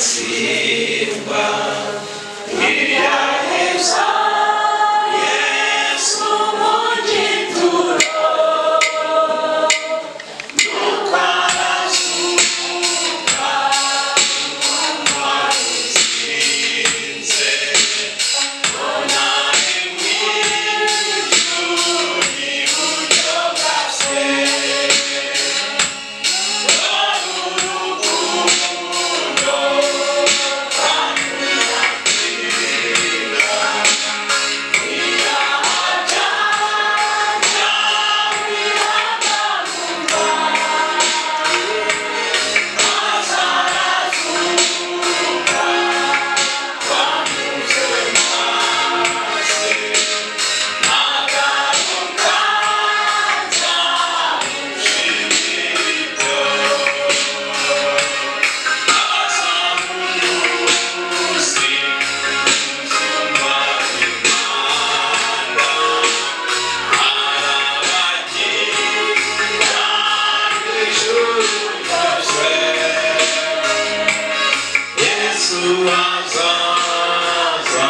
Ntiyatsindwa, ntiyaheza Yesu mu gituro, nuko arazuka, utsinze, none ari mu ijuru iburyo bwa Se. Dore urukundo rwamuyakira, ibyaha byanjye maze arazuka, twamuze maze nagaruka nzamushimira ibyo azamuzi uzumva Imana arabagira ijuru ryose. Yesu azaza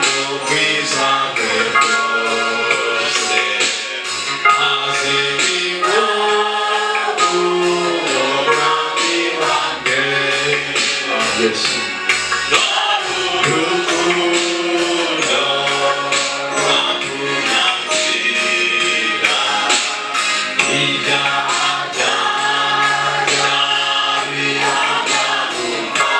mu bwiza bwe bwose, azimikwa uwo mwami wanjye. Yesu. Urukundo rwamunyakira, ibyaha byanjye bihanaguka,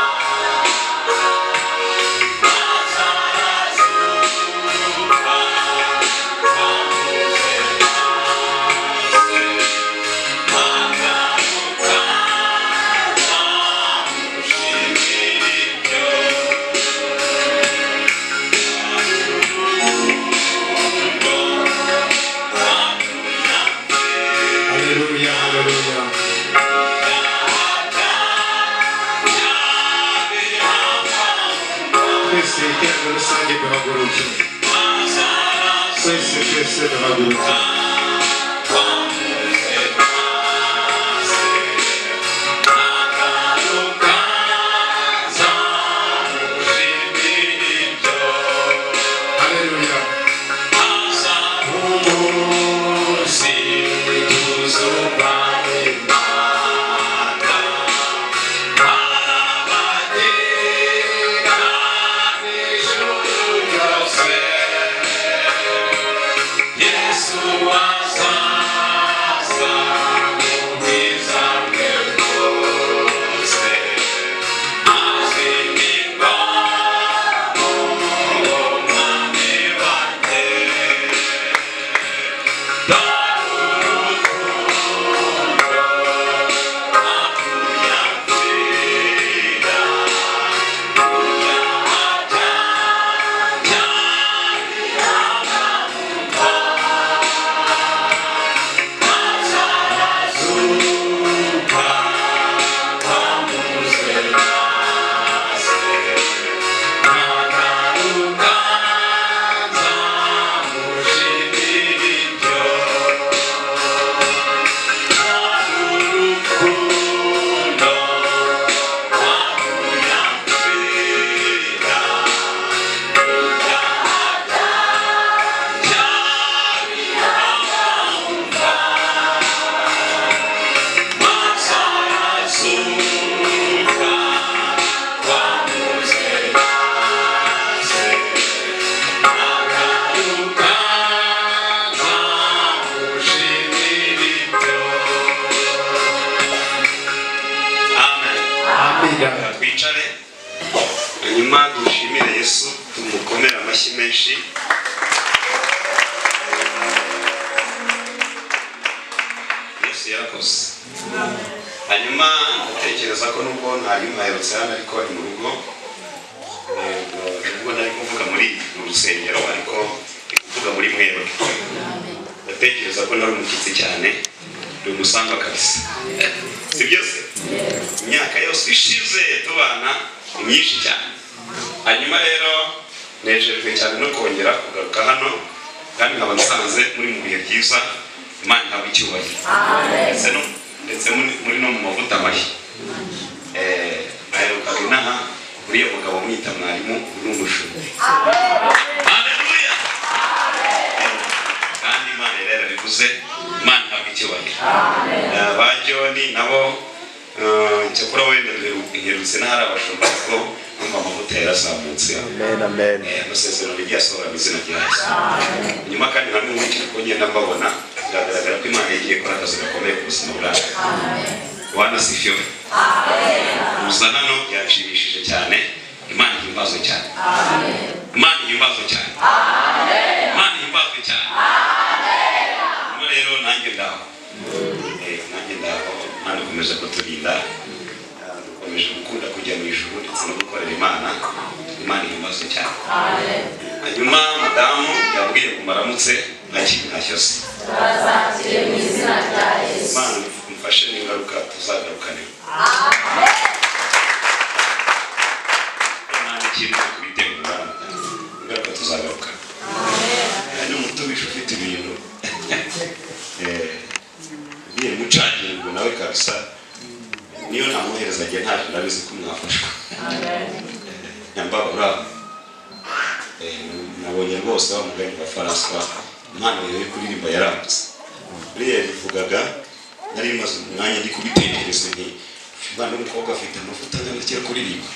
maze arazuka, twamuze maze nagaruka nzamushimira ibyo. Haleluya, haleluya. Twese iteraniro rusange duhaguruke. Twese, twese duhaguruke. Haleluya. Umunsi tuzumva Imana, arabagira ijuru ryose. Yesu azaza mu bwiza bwe bwose, azimikwa uwo mwami wanjye. Amen. Amina. Twicare, hanyuma dushimire Yesu, tumukomere amashyi menshi. Yesu yarakoze. Hanyuma ndatekereza ko nubwo ntari mpaherutse hano, ariko ni mu rugo. Yego, nubwo ntari kuvuga muri uru rusengero, ariko ndi kuvuga muri mwebwe. Ndatekereza ko nari umushyitsi cyane, ndi umusangwa kabisa, si byose? Imyaka yose ishize tubana ni myinshi cyane. Hanyuma rero nejejwe cyane no kongera kugaruka hano, kandi nkaba nsanze muri mu bihe byiza. Imana ihabwa icyubahiro, ndetse no ndetse muri no mu mavuta mashya. Naherukaga inaha. Uriya mugabo mwita mwarimu ni umushumba. Haleluya! Kandi Imana yari yarabivuze, Imana ihabwa icyubahiro. Ba John nabo, cyakora wenda duherutse n'ahari abashumba, ariko numva amavuta yarazamutse. Amen, amen. Amasezerano yagiye asohora mu izina rya Yesu. Nyuma kandi namwe nkurikije uko ngenda mbabona, biragaragara ko Imana yagiye ikora akazi gakomeye ku buzima bwacu. Bwana asifiwe. Kuza hano byanshimishije cyane. Imana ihimbazwe cyane, Imana ihimbazwe cyane, Imana ihimbazwe cyane. Nyuma rero nanjye ndaho. Nanjye ndaho. Imana ikomeje kuturinda. Dukomeje gukunda kujya mu ijuru ndetse no gukorera Imana. Imana ihimbazwe cyane. Hanyuma madamu yabwiye ngo maramutse ntakiri ntashyo se. Imana mfashe n'ingaruka tuzagarukane nta n'ikintu cyo kubitegura, ingaruka tuzagarukana. Hari n'umutumisha ufite ibintu. Ngiye mucangirwa nawe kabisa, niyo namwohereza agiye ntacyo, ndabizi ko mwafashwa. Nyambabura nabonye rwose wa mugani wa François, impano yawe yo kuririmba yarambutse. Buriya yabivugaga nari maze umwanya ndi kubitekereza, nti umwana w'umukobwa afite amavuta angana atya yo kuririmba.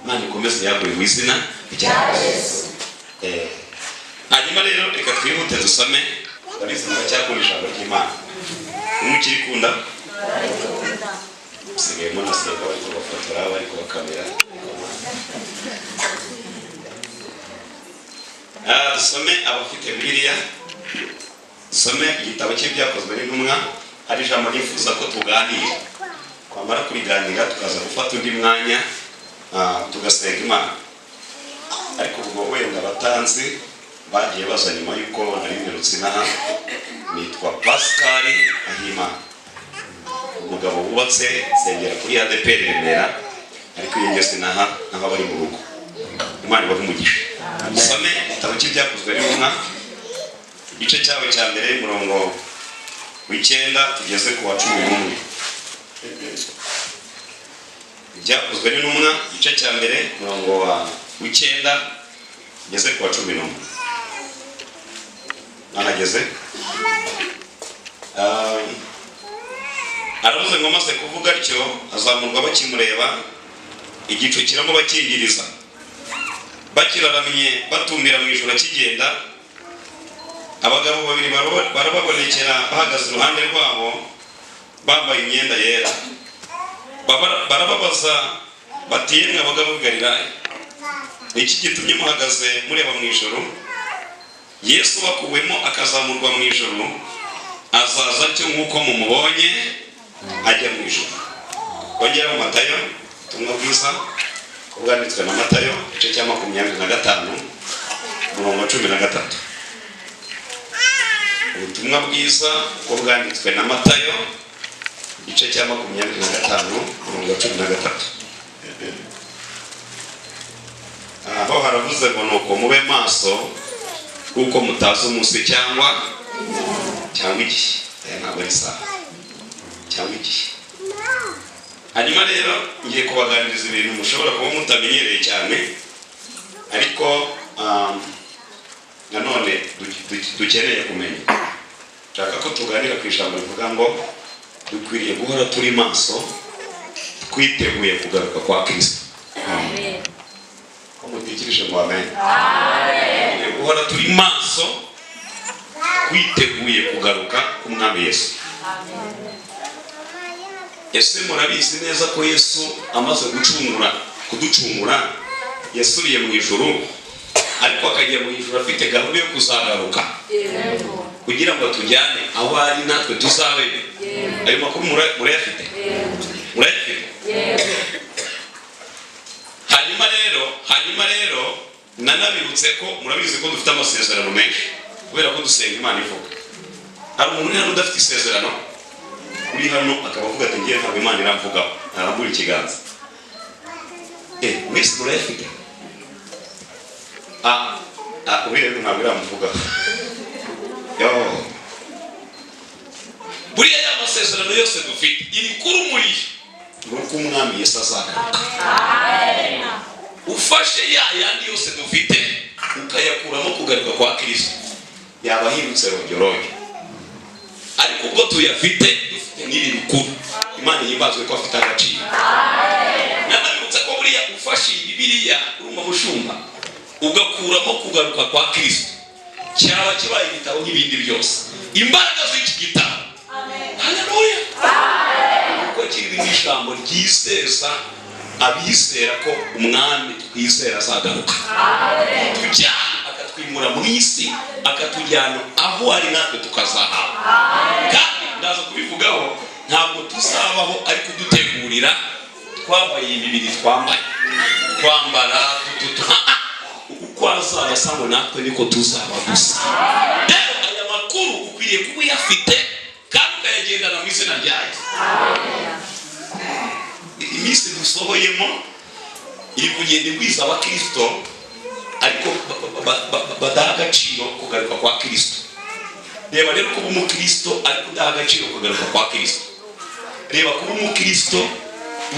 Imana ikomeze yagure mu izina rya Yesu. Hanyuma rero reka twihute dusome. Ndabizi muracyakunda ijambo ry'Imana, umukirikunda usigaye munasenga bari kubafotora, bari kubakamera. Dusome, abafite Bibiliya dusome igitabo cy'Ibyakozwe n'Intumwa. Hari ijambo nifuza ko tuganira, twamara kuriganira tukaza gufata undi mwanya, tugasenga Imana. Ariko ubwo wenda abatanzi bagiye baza nyuma y'uko nari mperutse inaha, nitwa Pascal Ahimana, umugabo wubatse, nsengera kuri ADEPR Remera, ariko iyo ngeze inaha naho abari mu rugo. Imana ibahe umugisha. Dusome igitabo cy'Ibyakozwe n'Intumwa, igice cyawe cya mbere, umurongo w'icyenda tugeze ku wa 11. Ibyakozwe n'Intumwa, igice cya mbere, umurongo wa w'icyenda tugeze ku wa 11. Nahageze. Aravuze ngo amaze kuvuga atyo azamurwa bakimureba, igicu kiramubakingiriza. Bakiraramye batumbira mu ijuru akigenda, abagabo babiri barababonekera bahagaze iruhande rwabo bambaye imyenda yera. Barababaza bati: "Yemwe abagabo b'i Galilaya, ni iki gitumye muhagaze mureba mu ijuru? Yesu bakuwemo akazamurwa mu ijuru azaza atyo nk'uko mumubonye ajya mu ijuru." Kongera mu Matayo, ubutumwa bwiza bwanditswe na Matayo, igice cya 25, umurongo wa 13. Ubutumwa bwiza uko bwanditswe na Matayo, igice cya 25, umurongo wa 13. Aho haravuze ngo: "Nuko mube maso, kuko mutazi umunsi cyangwa igihe." Aya ntabwo ari isaha cyangwa igihe. Hanyuma rero ngiye kubaganiriza ibintu mushobora kuba mutamenyereye cyane, ariko nanone dukeneye kumenya. Nshaka ko tuganira ku ijambo rivuga ngo dukwiriye guhora turi maso, twiteguye kugaruka kwa Kristo. Ko mutikirije ngo amen? Dukwiriye guhora turi maso, twiteguye kugaruka k'Umwami Yesu. Ese murabizi neza ko Yesu amaze gucungura, kuducungura, yasubiye mu ijuru, ariko akajya mu ijuru afite gahunda yo kuzagaruka kugira ngo tujyane aho ari natwe tuzabe? Ayo makuru murayafite? Murayafite? Hanyuma rero nanabibutse ko murabizi ko dufite amasezerano menshi kubera ko dusenga Imana ivuga. Hari umuntu uri hano udafite isezerano? Uri hano akaba avuga ati: "Ngiye ntabwo Imana iramvugaho," arambura ikiganza. Mwese murayafite? Ah, uriya rero ntabwo iramuvugaho. Yo, buriya ya masezerano yose dufite, iri kuri muri ni uko Umwami Yesu azagaruka. Ufashe ya yandi yose dufite ukayakuramo kugaruka kwa Kirisito, yaba ahindutse rojyoroge. Ariko ubwo tuyafite, dufite n'iri rukuru. Imana ihimbazwe ko afite agaciro. Nanabibutsa ko buriya ufashe iyi Bibiliya, urumva mushumba, ugakuramo kugaruka kwa Kirisito, cyaba kibaye igitabo nk'ibindi byose. Imbaraga z'iki gitabo, haleluya, kuko kirimo ijambo ryizeza abizera ko Umwami twizera azagaruka, tujyana, akatwimura mu isi, akatujyana aho ari, natwe tukazahawe. Kandi ndaza kubivugaho, ntabwo tuzabaho ari kudutegurira twambaye imibiri twambaye, twambara tututu. Uko azaba asa ngo natwe niko tuzaba gusa. Rero aya makuru ukwiriye kuba uyafite kandi ukayagendana mu izina rya Yesu. Iminsi dusohoyemo iri kugenda igwiza abakirisito, ariko badaha agaciro kugaruka kwa Kirisito. Reba rero, kuba umukristo ariko udaha agaciro kugaruka kwa Kirisito, reba kuba umukristo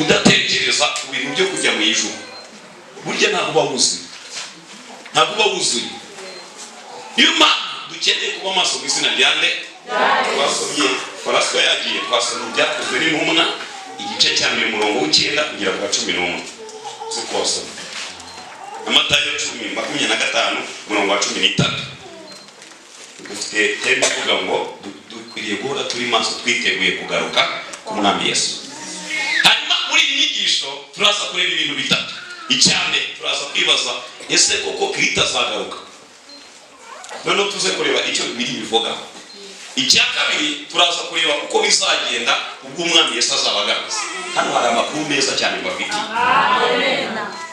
udatekereza ku bintu byo kujya mu ijuru, burya ntabwo uba wuzuye, ntabwo uba wuzuye. Niyo mpamvu dukeneye kuba maso mu izina rya nde? Twasomye, Faraswa yagiye, twasomye Ibyakozwe n'Intumwa igice cya 1, umurongo w'9 kugera ku wa 11. Uzi ko wasomye Amatayo 10:25, umurongo wa 13. Dufite thème ivuga ngo dukwiriye guhora turi maso, twiteguye kugaruka ku Mwami Yesu. Hanyuma muri iyi nyigisho turaza kureba ibintu bitatu. Icya mbere, turaza kwibaza: ese koko Kirito azagaruka? Noneho tuze kureba icyo Bibiliya bivugaho. Icya kabiri, turaza kureba uko bizagenda ubwo Umwami Yesu azaba agarutse. Hano hari amakuru meza cyane mbafitiye.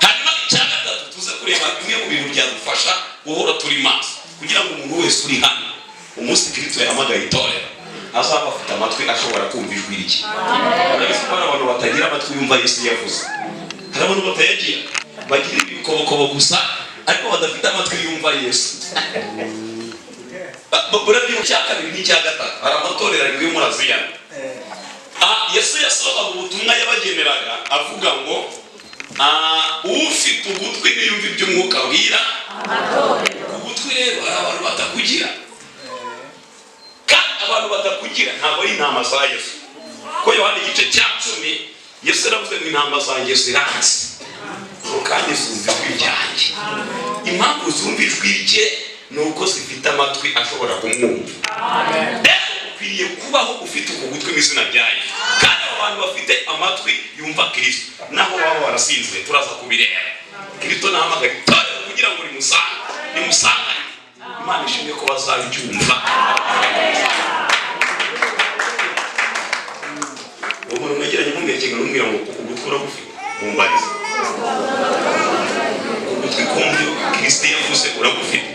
Hanyuma icya gatatu, tuze kureba bimwe mu bintu byadufasha guhora turi maso, kugira ngo umuntu wese uri hano, umunsi Kristo yahamagaye itorero, azaba afite amatwi ashobora kumva ijwi rye. Urabizi ko hari abantu batagira amatwi yumva Yesu yavuze. Hari abantu batayagira, bagira ibikobokobo gusa, ariko badafite amatwi yumva Yesu. Burabyo icya kabiri n'icya gatatu, hari amatorero arindwi yo muri Aziya. Yesu yasohozaga ubutumwa yabageneraga avuga ngo ufite ugutwi niyumva iby'Umwuka abwira ugutwi. Rero hari abantu batakugira, kandi abantu batakugira ntabwo ari intama za Yesu, ko Yohana igice cya 10, Yesu yaravuze ngo intama zanjye ziranzi, ngo kandi zumva ijwi ryanjye. Impamvu zumva ijwi rye ni uko zifite amatwi ashobora kumwumva. Rero ukwiriye kubaho ufite uku gutwi mu izina rya Yesu. Kandi abo bantu bafite amatwi yumva Kirisito, naho baba warasinzwe, turaza kubireba. Kirisito nahamagara itorero kugira ngo rimusange, rimusangane. Imana ishimwe ko bazabyumva. Uwo muntu mwegeranye mumwerekeye, numubwira ngo uku gutwi uragufite? Mumbarize, ugutwi kumva Kirisito yavuze uragufite?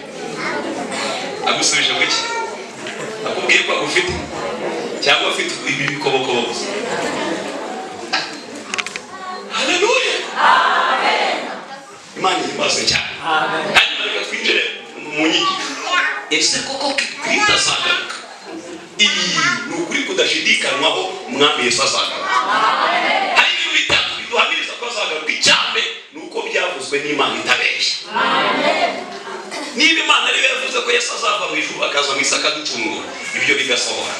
Agusubije ngo iki? Akubwiye ko agufite cyangwa afite ibi bikobokobo gusa? Haleluya, Imana ihimbazwe cyane. Hanyuma reka twinjire mu nyigisho. Ese koko Kristo azagaruka? Iyi ni ukuri kudashidikanywaho, Umwami Yesu azagaruka. Hari ibintu bitatu biduhamiriza ko azagaruka. Icya mbere ni uko byavuzwe n'Imana itabeshya. Niba Imana ariyo yavuze ko Yesu azava mu ijuru akaza mu isi akaducungura, ibyo bigasohora,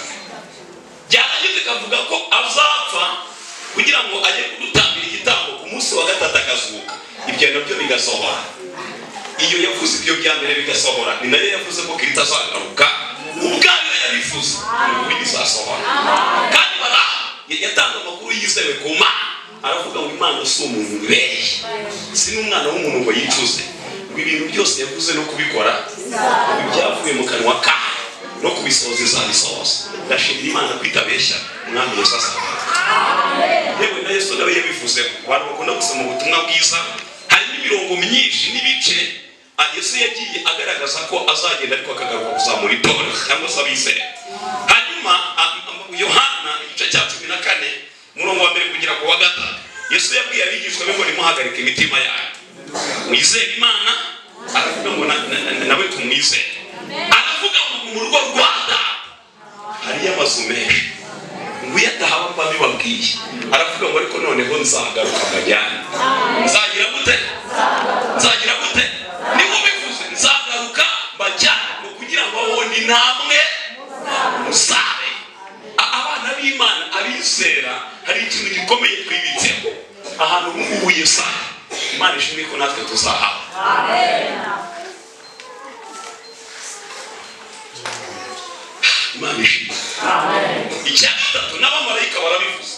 byarangiza ikavuga ko azapfa kugira ngo ajye kudutambira igitambo, ku munsi wa gatatu akazuka, ibyo nabyo bigasohora, iyo yavuze ibyo bya mbere bigasohora, ni nayo yavuze ko Kristo azagaruka, ubwayo yabivuze, ni ukuri bizasohora. Kandi bara yatanze amakuru yizewe ku Mana, aravuga ngo Imana si umuntu ngo ibeshye, si n'umwana w'umuntu ngo yicuze, ngo ibintu byose yavuze no kubikora, ngo ibyavuye mu kanwa kayo no kubisohoza izabisohoza. Ndashimira Imana ko itabeshya. Umwami Yesu azagaruka. Yewe na Yesu nawe yabivuze. Abantu bakunda gusoma ubutumwa bwiza, harimo imirongo myinshi n'ibice Yesu yagiye agaragaza ko azagenda ariko akagaruka kuzamura itorero cyangwa se abizera. Hanyuma Yohana igice cya 14, umurongo wa 1 kugera ku wa 3, Yesu yabwiye abigishwa be ngo nimuhagarike imitima yanyu, mwizere Imana. Aravuga ngo nawe tumwizere. Aravuga ngo mu rugo rwa Data hariyo amazu menshi, ngo iyo atahaba mba mbibabwiye. Aravuga ngo ariko noneho nzagaruka mbajyane. Nzagira gute? Abizera, hari ikintu gikomeye twibitseho ahantu ubu Yesu ari. Imana ishimwe ko natwe tuzahaba. Imana ishimwe. Icya gatatu, n'abamarayika barabivuze.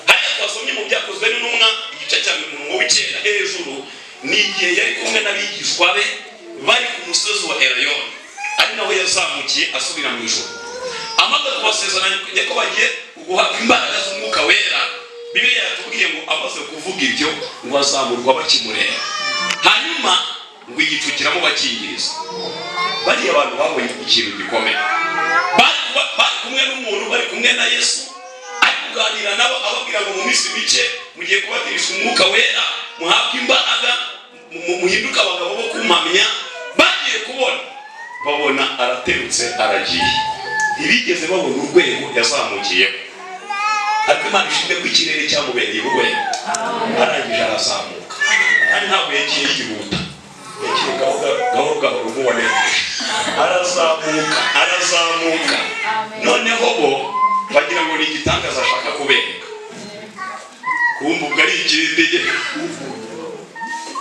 Hariya twasomye mu Byakozwe n'Intumwa, igice cya 9 hejuru, ni igihe yari kumwe n'abigishwa be bari ku musozi wa Erayoni, ari naho yazamukiye asubira mu ijuru, amaze kubasezeranya ko bagiye guhabwa imbaraga z'Umwuka Wera. Bibiliya yatubwiye ngo amaze kuvuga ibyo, ngo azamurwa bakimureba, hanyuma ngo igicu kiramubakingiriza. Bariya bantu babonye ikintu gikomeye. Bari kumwe n'umuntu, bari kumwe na Yesu, ari kuganira nabo, ababwira ngo mu minsi mike mugiye kubatirisha Umwuka Wera, muhabwe imbaraga, muhinduke abagabo bo kumpamya. Bagiye kubona, babona araterutse aragiye. Ntibigeze babona urwego yazamukiyeho, ariko Imana ishimwe ko ikirere cyamubereye urwego. Arangije arazamuka, kandi ntabwo yagiye yihuta, yagiye gahoro gahoro gahoro nk'uwanejeje. Arazamuka, arazamuka, noneho bo bagira ngo ni igitangaza ashaka kubereka, kumva ubwo ari ikindi.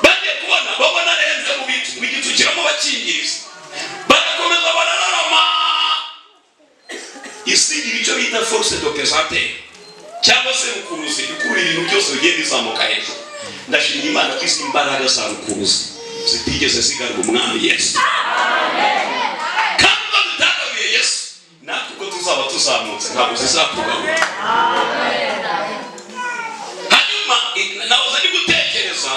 Bagiye kubona, babona arenze mu bicu, ngo igicu kiramubakingiriza, barakomeza barararama. Isi igira icyo bita force de pesanteur cyangwa se rukuruzi, ikurura ibintu byose bigiye bizamuka hejuru. Ndashima Imana ko izi mbaraga za rukuruzi zitigeze zigarura Umwami Yesu, kandi ubwo zitagaruye Yesu, natwe ubwo tuzaba tuzamutse ntabwo zizatugarura. Hanyuma nahoze ndi gutekereza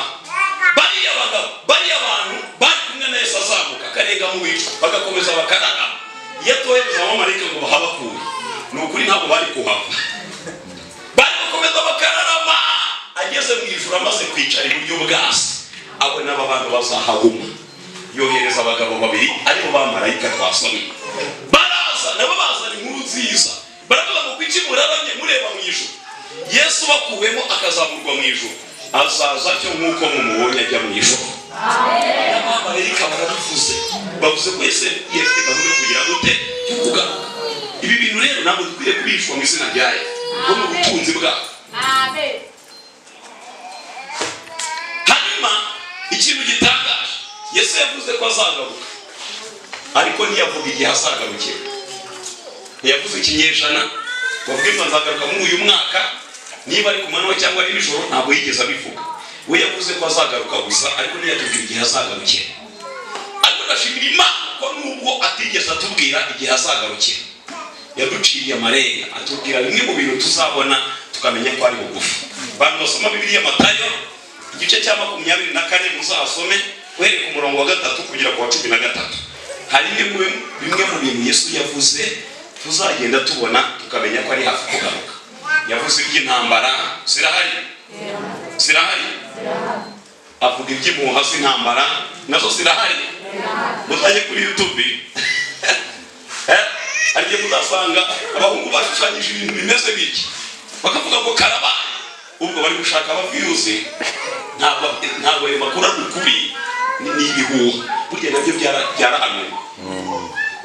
bariya bagabo, bariya bantu bari kumwe na Yesu azamuka akarenga mu bicu, bagakomeza bakarara. Iyo atohereza abamarayika ngo bahabakure, ni ukuri ntabwo bari kuhava, bari gukomeza bakararama. Ageze mu ijuru, amaze kwicara iburyo bwa Se, abona aba bantu bazahaguma, yohereza abagabo babiri, aribo bamarayika twasomye. Baraza nabo bazana inkuru nziza, baravuga ngo kuki muraramye mureba mu ijuru? Yesu bakuwemo akazamurwa mu ijuru, azaza atyo nk'uko mumubonye ajya mu ijuru. N'abamarayika barabivuze, bavuze ko Yesu yafite gahunda yo kugira gute? Yo kugaruka. Ibi bintu rero ntabwo dukwiye kubishwa mu izina rya Yesu, bwo mu butunzi bwabo. Hanyuma ikintu gitangaje, Yesu yavuze ko azagaruka, ariko ntiyavuga igihe azagarukira. Ntiyavuze ikinyejana, bavuge ngo nzagaruka muri uyu mwaka, niba ari ku manywa cyangwa ari nijoro. Ntabwo yigeze abivuga. We yavuze ko azagaruka gusa, ariko ntiyatubwira igihe azagarukira. Ariko ndashimira Imana ko nubwo atigeze atubwira igihe azagarukira, yaduciriye amarenga, atubwira bimwe mu bintu tuzabona tukamenya ko ari bugufi. Abantu basoma Bibiliya, Matayo igice cya 24, muzasome uhereye ku murongo wa 3 kugera ku wa 13. Hari bimwe mu bintu Yesu yavuze tuzagenda tubona tukamenya ko ari hafi kugaruka. Yavuze iby'intambara, zirahari, zirahari. Avuga iby'impuha z'intambara, nazo zirahari. Muzajye kuri YouTube, hari igihe muzasanga abahungu bashushanyije ibintu bimeze bityo, bakavuga ngo karaba. Ubwo bari gushaka aba views. Ntabwo ayo makuru ari ukuri, ni ibihuha. Burya nabyo byarahanuwe,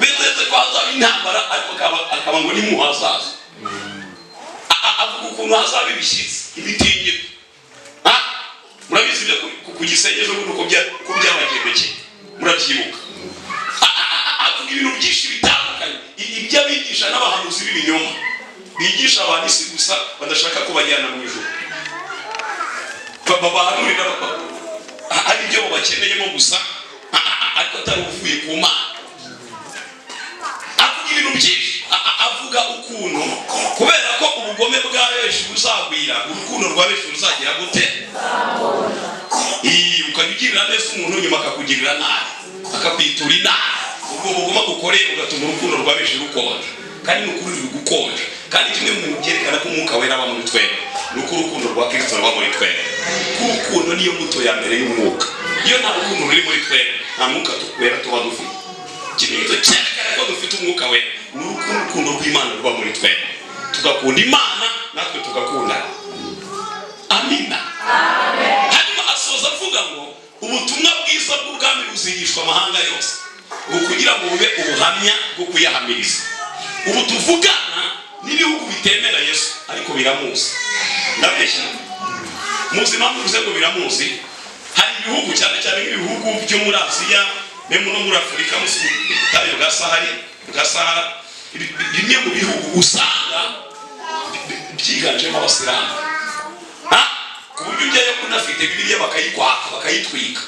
bizeze ko hazaba intambara, ariko akaba ngo n'impuha hazaza. Avuga ukuntu hazaba ibishyitsi, imitingito. Murabizi ibyo ku Gisenge ejo bundi, uko byabagendekeye, murabyibuka. Avuga ibintu byinshi bitandukanye, ibyo abigisha n'abahanuzi b'ibinyoma bigisha abantu isi gusa, badashaka kubajyana mu ijuru, babahanurira hari ibyo babakeneyemo gusa, ariko atari uvuye ku Mana. Avuga ibintu byinshi. Avuga ukuntu kubera ko ubugome bwa benshi buzagwira, urukundo rwa benshi ruzagira gute? Ukajya ugirira neza umuntu, nyuma akakugirira nabi, akakwitura inabi. Ubwo bugoma bukoreye ugatuma urukundo rwa benshi rukonja, kandi ni ukuri ruri gukonja. Kandi kimwe mu bintu byerekana ko Umwuka Wera aba muri twebwe ni uko urukundo rwa Kirisito ruba muri twebwe, kuko urukundo niyo mbuto ya mbere y'umwuka. Iyo nta rukundo ruri muri twebwe, nta Mwuka Wera tuba dufite. Ikimenyetso cyerekana ko dufite Umwuka Wera ni urukundo rw'Imana ruba muri twebwe, tugakunda Imana, natwe tugakundana. Amina. Hanyuma asoza avuga ngo ubutumwa bwiza bw'ubwami buzigishwa amahanga yose, ngo kugira ngo bube ubuhamya bwo kuyahamiriza. Ubu tuvugana N'ibihugu bitemera Yesu ariko biramuzi. Ndabeshya? Muzi impamvu uvuze ngo biramuzi? Hari ibihugu, cyane cyane nk'ibihugu byo muri Aziya no muri Afurika, munsi y'ubutayu bwa Sahari, bwa Sahara, bimwe mu bihugu usanga byiganjemo Abasilamu. Ha? Ku buryo ujyayo unafite Bibiliya bakayikwaka, bakayitwika.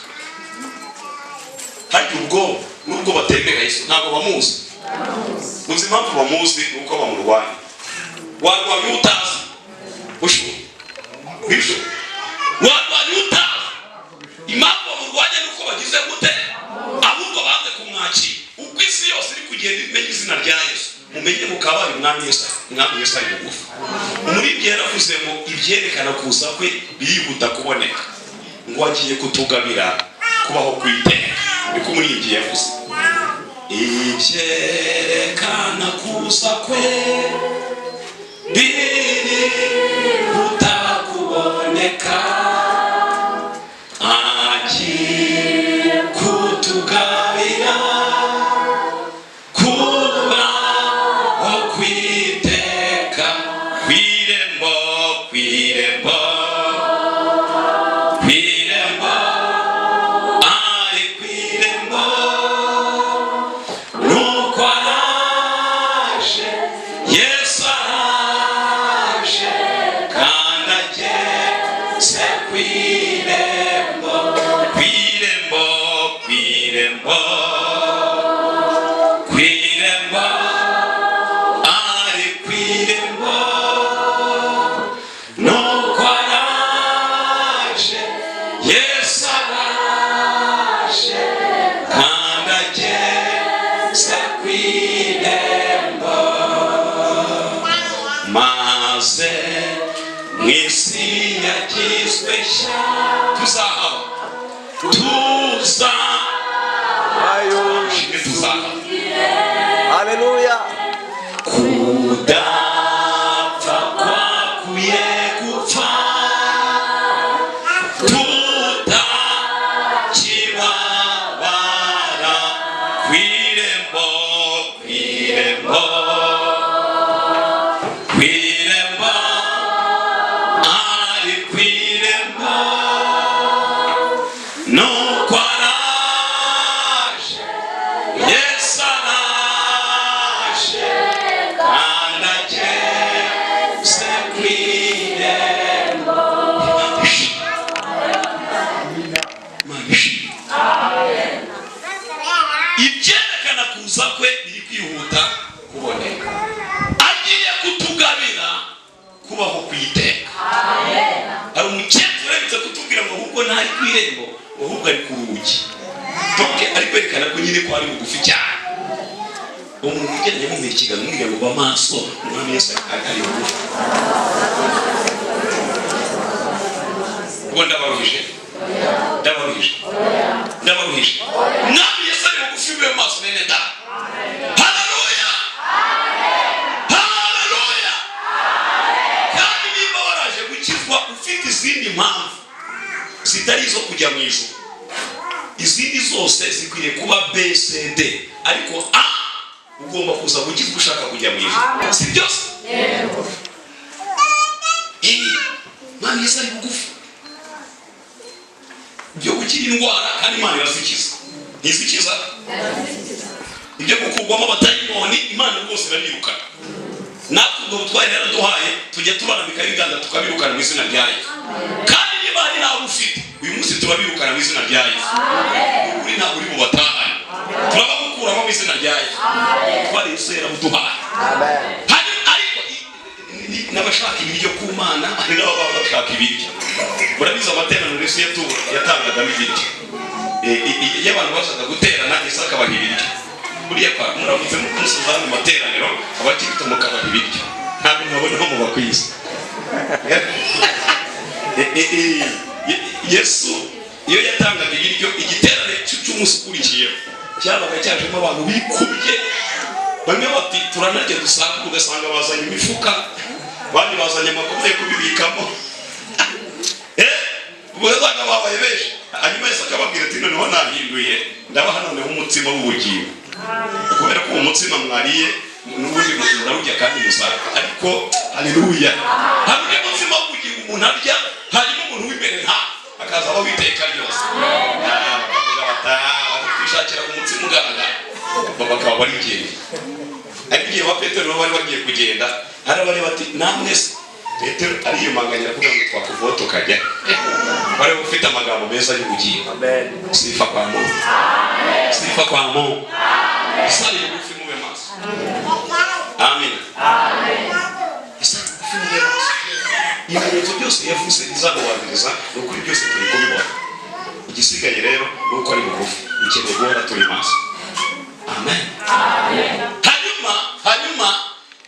Harya ubwo nubwo batemera Yesu, ntabwo bamuzi? Uzi impamvu bamuzi? Ni uko bamurwanya. Warwanya utazi ushu bishu, warwanya utazi impamvu bamurwanya. Ni uko bagize gute? Ahubwo banze kumwakira. Uko isi yose iri kugenda imenya izina rya Yesu, mumenye ngo kabaye Umwami Yesu. Umwami Yesu ari bugufi. Umuririmbyi yaravuze ngo ibyerekana kuza kwe birihuta kuboneka, ngo agiye kutugabira kubaho ku iteka. Niko umuririmbyi yavuze. Ibyerekana kuza kwe birihuta kuboneka, agiye kutugabira kubaho kwiteka. Kw'irembo, kw'irembo, kw'irembo, ari kw'irembo, nuko araje. Yesu araje kandi ageze kw'irembo, kw'irembo, kw'irembo, kw'irembo, ari kw'irembo, nuko araje. Yesu araje kandi ageze kw'irembo. Maze mu isi yagizwe nshya tuzahaba, tuza shimwe, tuzahaba. Haleluya. Kudapfa kwakuye gupfa, tutakibabara. Kw'irembo, kw'irembo, kw'irembo, ari kw'irembo, nuko araje. Yesu araje kandi ageze kw'irembo. Imana ishimwe. Ibyerekana kuza kwe biri kwihuta kuboneka, agiye kutugabira kubaho ku iteka. Hari umukecuru uherutse kutubwira ngo ahubwo ntari ku irembo, ngo ahubwo ari ku rugi. Donc ari kwerekana ko nyine ko ari bugufi cyane. Umuntu ugeranye mumuha ikiganza, umubwira ngo ba maso, Umwami Yesu ari bugufi. Ubwo ndabaruhije, ndabaruhije, ndabaruhije. Umwami Yesu ari bugufi, mube maso, bene data. Haleluya, haleluya! Kandi niba waraje gukizwa ufite izindi mpamvu zitari izo kujya mu ijuru, izindi zose zikwiriye kuba B C D, ariko A ugomba kuza gukizwa ushaka kujya mu ijuru, si byose? Mwami Yesu ari bugufi. Ibyo gukira indwara, kandi Imana irazikiza, ntizikiza? Ibyo gukurwamo abadayimoni, Imana rwose irabirukana. Natwe ubwo butwari yaraduhaye, tujya tubarambika ibiganza tukabirukana mu izina rya Yesu. Kandi niba hari nawe ufite uyu munsi, turabirukana mu izina rya Yesu. Ukuri ntabwo uri bubatahane, turabagukuramo mu izina rya Yesu. Twari Yesu yarabuduhaye. Hari ariko n'abashaka ibiryo ku Mana, hari n'ababa bashaka ibiryo. Murabizi amateraniro Yesu yatangagamo ibiryo. Iyo abantu bazaga guterana, Yesu akabaha ibiryo. Buriya kwa muramutse musoza hano mu materaniro, abakirisitu mukabaha ibiryo, ntabwo mwabona aho mubakwiza. Yesu iyo yatangaga ibiryo, igiterane cy'umunsi ukurikiyeho cyabaga cyajemo abantu bikubye. Bamwe bati turanarya dusanga, ugasanga bazanye imifuka, abandi bazanye amakoma yo kubibikamo. Ugasanga babaye benshi. Hanyuma Yesu akababwira ati noneho nahinduye, ndabaha noneho umutsima w'ubugingo, kubera ko uwo mutsima mwariye N'ubundi murawurya kandi muzapfa. Ariko haleluya, hari undi mutsima w'ubugingo umuntu arya, hanyuma umuntu w'imbere nta akaza abaho iteka ryose. Bakavuga bati: "Twishakira umutsima ugaragara." Bakaba barigenda. Ariko igihe ba Petero nabo bari bagiye kugenda, hari abari bati: "Namwe se?" Petero ariyumanganya, aravuga ngo: "Twakuvaho tukajya?" Wari ufite amagambo meza y'ubugingo. Sifa kwa Mungu, sifa kwa Mungu. Sali bugufi, mube maso. Amen. Sali bugufi, mube maso. Ibimenyetso byose yavuze bizamubanziriza, ni ukuri byose turi kubibona. Igisigaye rero ni uko ari bugufi, dukeneye guhora turi maso. Amen. Hanyuma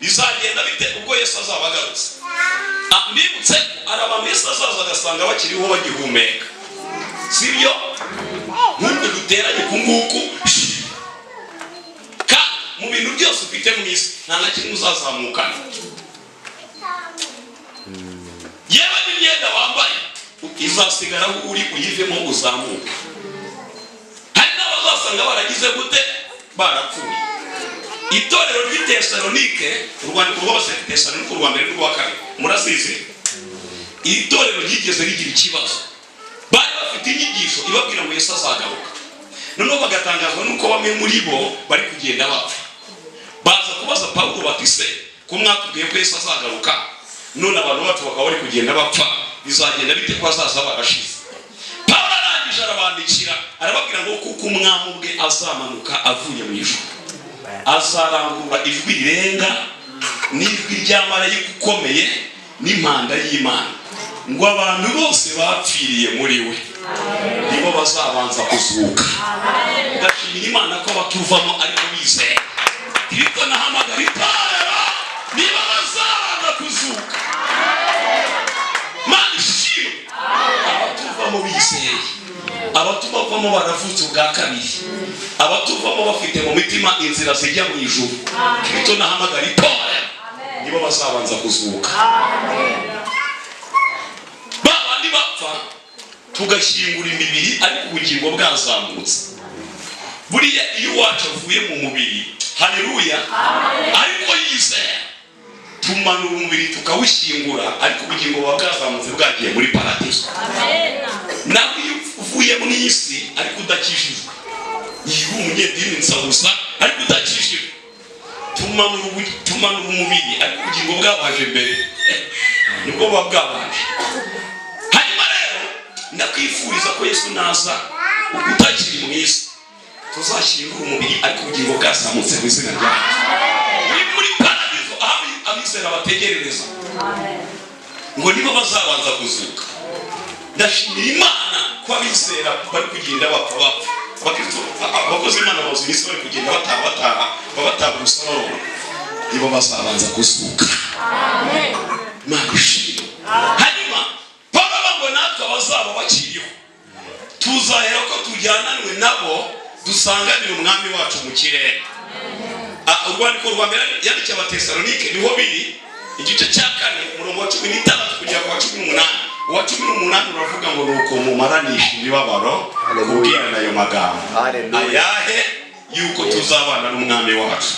bizagenda bite ubwo Yesu azaba agarutse? Mbibutse ko hari abantu Yesu azaza agasanga bakiriho, bagihumeka, sibyo? Nk'uko duteranye uku nguku. Kandi mu bintu byose ufite mu isi, nta na kimwe uzazamukana. Yewe n'imyenda wambaye izasigara aho uri, uyivemo uzamuke. Hari n'abazasanga baragize gute? Barapfuye. Itorero ry'i Tesalonike, urwandiko rw'Abatesalonike urwa mbere n'urwa kabiri, murazizi. Iri torero ryigeze rigira ikibazo. Bari bafite inyigisho ibabwira ngo Yesu azagaruka, noneho bagatangazwa n'uko bamwe muri bo bari kugenda bapfa. Baza kubaza Pawulo bati: "Se ko mwatubwiye ko Yesu azagaruka, none abantu bacu bakaba bari kugenda bapfa, bizagenda bite ko azaza barashize?" Pawulo arangije arabandikira, arababwira ngo kuko Umwami ubwe azamanuka avuye mu ijuru, azarangurura ijwi rirenga n'ijwi rya marayika ukomeye n'impanda y'Imana, ngo abantu bose bapfiriye muri we nibo bazabanza kuzuka. Ndashimira Imana ko batuvamo ariko bizeye Kristo. Nahamagara itorero, niba bazabanza kuzuka. Mana ishimwe. Abatuvamo bizeye, abatuvamo baravutse ubwa kabiri, abatuvamo bafite mu mitima inzira zijya mu ijuru, Kristo nahamagara itorero, nibo bazabanza kuzuka. Ba bandi bapfa tugashyingura imibiri ariko ubugingo bwazamutse. Buriya iyo uwacu avuye mu mubiri, haleluya, ariko yizera, tumanura umubiri tukawushyingura, ariko ubugingo buba bwazamutse, bwagiye muri paradiso. Nawe iyo uvuye mu isi ariko udakijijwe, iyo uri umunyedini nsa gusa ariko udakijijwe, tumanura umubiri ariko ubugingo bwabaje mbere, nibwo buba bwabanje. Hanyuma rero ndakwifuriza ko Yesu naza utakiri mu isi, tuzashyingura umubiri ariko ubugingo bwazamutse mu izina rya Yesu. Uri muri paradizo, aho abizera bategerereza, ngo nibo bazabanza kuzuka. Ndashimira Imana ko abizera bari kugenda bapfa bapfa. Abakristo, abakozi b'Imana bazi iminsi bari kugenda bataha, bataha, bataha urusororo, nibo bazabanza kuzuka. Imana ishimwe. Hanyuma Pawulo ngo natwe abazaba bakiriho tuzahera ko tujyananwe nabo, dusanganire Umwami wacu mu kirere. Urwandiko rwa mbere yandikiye Abatesalonike niho biri, igice cya 4, umurongo wa 16 kugera ku wa 18. Uwa 18 uravuga ngo: "Nuko mumaranisha imibabaro Haleluya. kubwirana ayo magambo." Haleluya. Ayahe? Yuko tuzabana n'Umwami wacu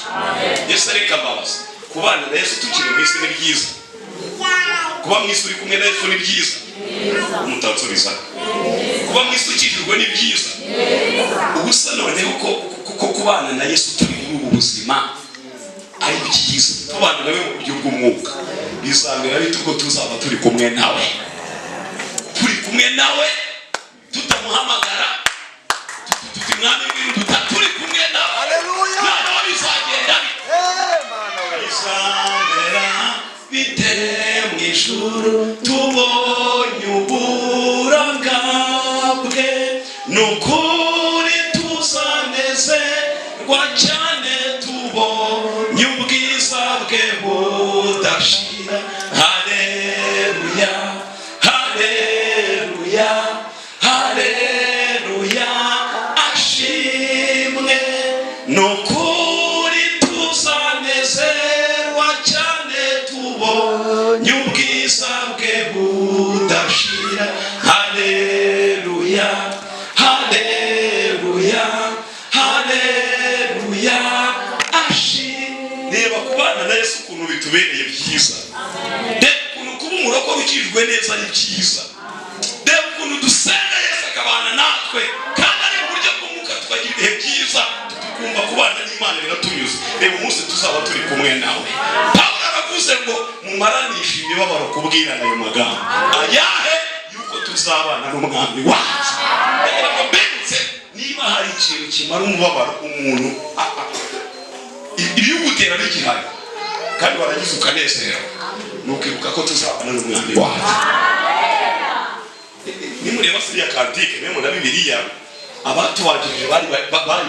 Yesu. Reka mbabaza, kubana na Yesu tukiri mu isi ni byiza? Kuba mu isi uri kumwe na Yesu ni byiza? Mutansubiza. Kuba mu isi ukijijwe ni byiza? Ubusa noneho ko kubana na Yesu turi muri ubu buzima ari byiza, tubana nawe mu buryo bw'umwuka, bizamera bite ubwo tuzaba turi kumwe nawe, turi kumwe nawe tutamuhamagara tuti: "Mwami w'ibintu," turi kumwe nawe? Haleluya. Noneho bizagenda bite? Eh, Mana we. Bizamera bite mu ijuru tubonye uburanga bwe? Ni ukuri tuzanezerwa cyane tubonye ubwiza bwe budashira. Haleluya, haleluya, haleluya, ashimwe. Ni ukuri tuzanezerwa cyane tubonye ubwiza bwe budashira. Haleluya, haleluya, haleluya. bitubereye byiza. Reba ukuntu kuba umurokore ukijwe neza ari byiza. Reba ukuntu dusenga Yesu akabana natwe, kandi ari mu buryo bw'umwuka, tukagira ibihe byiza, tukumva kubana n'Imana biratunyuze. Reba umunsi tuzaba turi kumwe nawe. Pawulo aravuze ngo mumaranishe imibabaro kubwirana ayo magambo. Ayahe? Yuko tuzabana n'Umwami wacu. Ndagira ngo mbibutse, niba hari ikintu kimara umubabaro umuntu, ibiwutera bigihari kandi waragize ukanezerwa, ni ukwibuka ko tuzabana n'Umwami wacu. Nimureba siriya cantique mwe na Bibiliya, abatubanjirije bari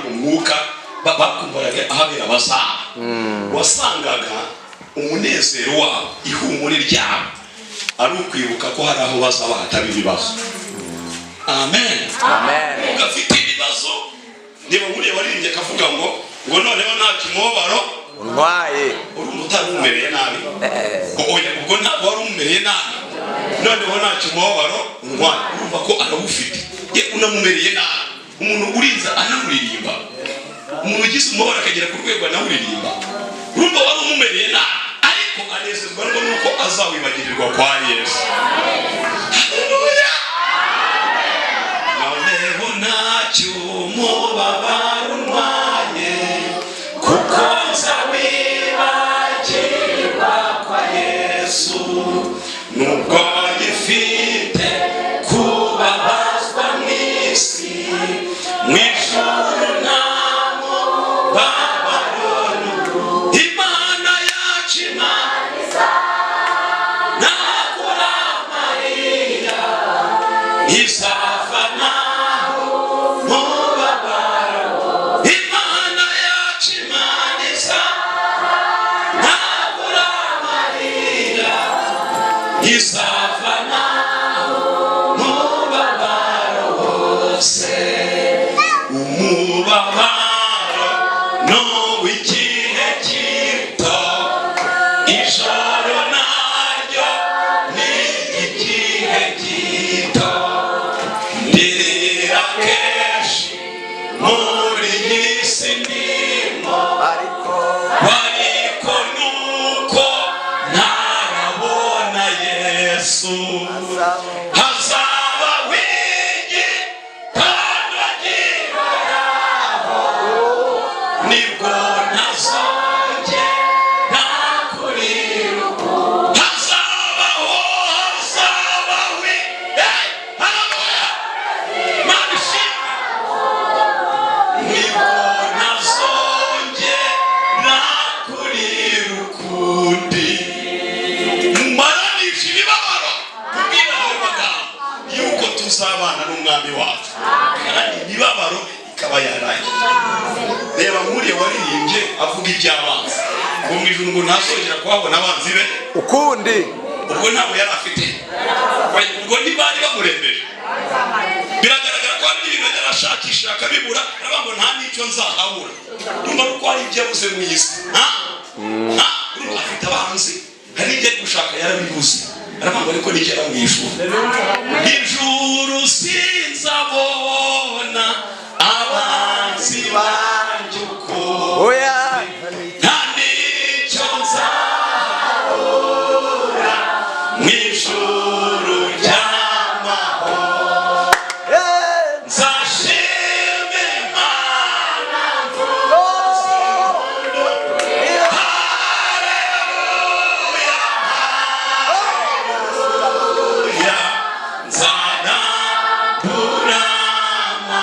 mu mwuka, bakumburaga ahabera bazaba. Wasangaga umunezero wabo, ihumure ryabo, ari ukwibuka ko hari aho bazaba hataba ibibazo. Amen. Amen. Ugafite ibibazo, niba nkuriye waririmbye akavuga ngo noneho nta kimubabaro untwaye. Urumva utari umumereye nabi? Oya, ubwo ntabwo wari umumereye nabi. Noneho nta kimubabaro untwaye, urumva ko arawufite, ye unamumereye nabi. Umuntu urinza anamuririmba, umuntu ugize umubabaro akagera ku rwego anawuririmba, urumva wari umumereye nabi, ariko anezezwa nuko azawibagirirwa kwa Yesu. Haleluya! Noneho ntacyo umubabaro untwaye, kuko nzawibagirwa kwa Yesu. Nubwo gifite kubabazwa mu isi, mu ijuru nta mubabaro. Imana yacu, Imana ntakura amarira, izava naho mubabaro. Imana yacu, Imana iza ntakura amarira, izava naho mubabaro wose. Umubabaro n'uw'igihe gito, ijoro naryo ni igihe gito. Ndirira kenshi muri iyi si ndimo, ariko ariko nuko ntarabona Yesu. Hazaba w'igitondo gihoraho, nibwo ntazongera kurira. Hazabaho, hazaba wi. Hey, haleluya! Mana ishimwe! Nibwo ntazongera kurira ukundi. Mumaranisha imibabaro kubwira ayo magambo yuko tuzabana n'Umwami wacu, kandi imibabaro ikaba yarangiye. Reba nk'uriya waririmbye avuga iby'abanzi, ngo mu ijuru ngo ntazongera kuhabona abanzi be ukundi. Ubwo ntabwo yari afite, ubwo ntibari bamurembeje. Biragaragara ko hari n'ibintu yari arashakisha akabibura, aravuga ngo nta n'icyo nzahabura. Urumva ko hari ibyo yabuze mu isi. Ha? Ha? Urumva afite abanzi, hari n'ibyo ari gushaka yarabibuze. Aravuga ngo ariko nigera mu ijuru, ijuru sinzabona abanzi banjye ukundi. Oya. Nta n'icyo nzabura mu ijuru ry'amahoro. Nzashima Imana. Haleluya, haleluya! Nzarambura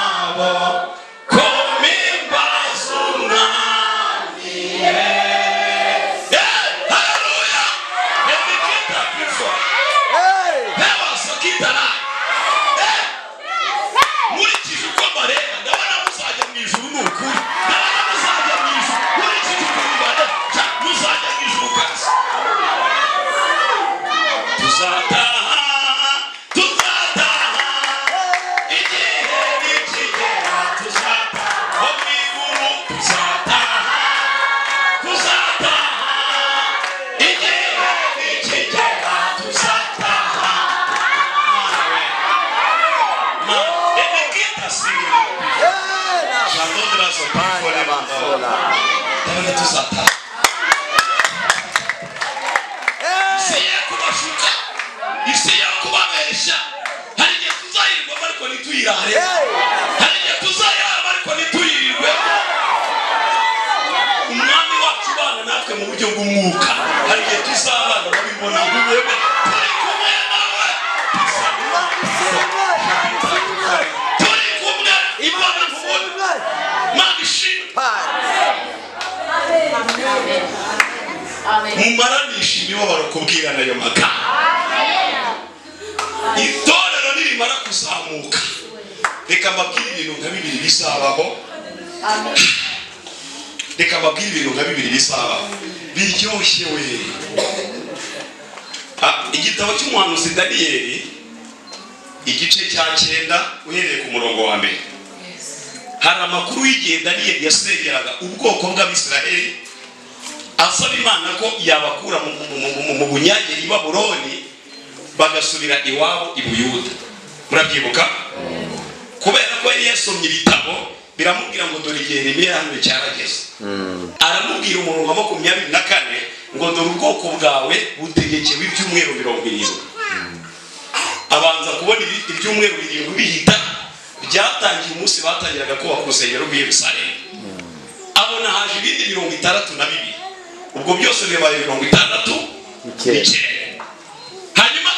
amaboko mpimbaza Umwami Yesu. Haleluya! Enikita pifo Hewasakitana. Nkurikije uko mbareba, ndabona muzajya mu ijuru. Ni ukuri, ndabona muzajya mu ijuru. Nkurikije ukuntu mbareba, muzajya mu ijuru kabisa. Tuzataha, tuzataha, igihe nikigera tuzataha ho mu ijuru. Tuzataha, tuzataha, igihe nikigera tuzataha. Mana we, ma emekita siri ndabona tuzataha. ntituyirare. Hari igihe tuzayarama ariko ntituyirirwe. Umwami wacu ubana natwe mu buryo bw'umwuka, hari igihe tuzabana nabibona nk'ubone turi kumwe nawe, turi kumwe imbona nkubone. Mana ishimwe. Mumaranisha imibabaro kubwirana ayo magambo. Itorero nirimara kuzamuka, reka mbabwire ibintu nka bibiri bizabaho. Reka mbabwire ibintu nka bibiri bizabaho biryoshye we. Igitabo cy'umuhanuzi Daniyeli, igice cya 9, uhereye ku murongo wa 1, hari amakuru y'igihe Daniyeli yasengeraga ubwoko bw'Abisiraheli, asaba Imana ko yabakura mu bunyage i Babuloni, bagasubira iwabo i Buyuda. Murabyibuka? Kubera ko yari yasomye ibitabo, biramubwira ngo dore igihe Yeremiya yahanuye cyarageze. Aramubwira umurongo wa 24 ngo dore ubwoko bwawe butegekewe ibyumweru 70. Abanza kubona ibyumweru 7 bihita, byatangiye umunsi batangiraga kubaka urusengero rw'i Yerusalemu. Abona haje ibindi 62, ubwo byose bibaye 69. 9. Hanyuma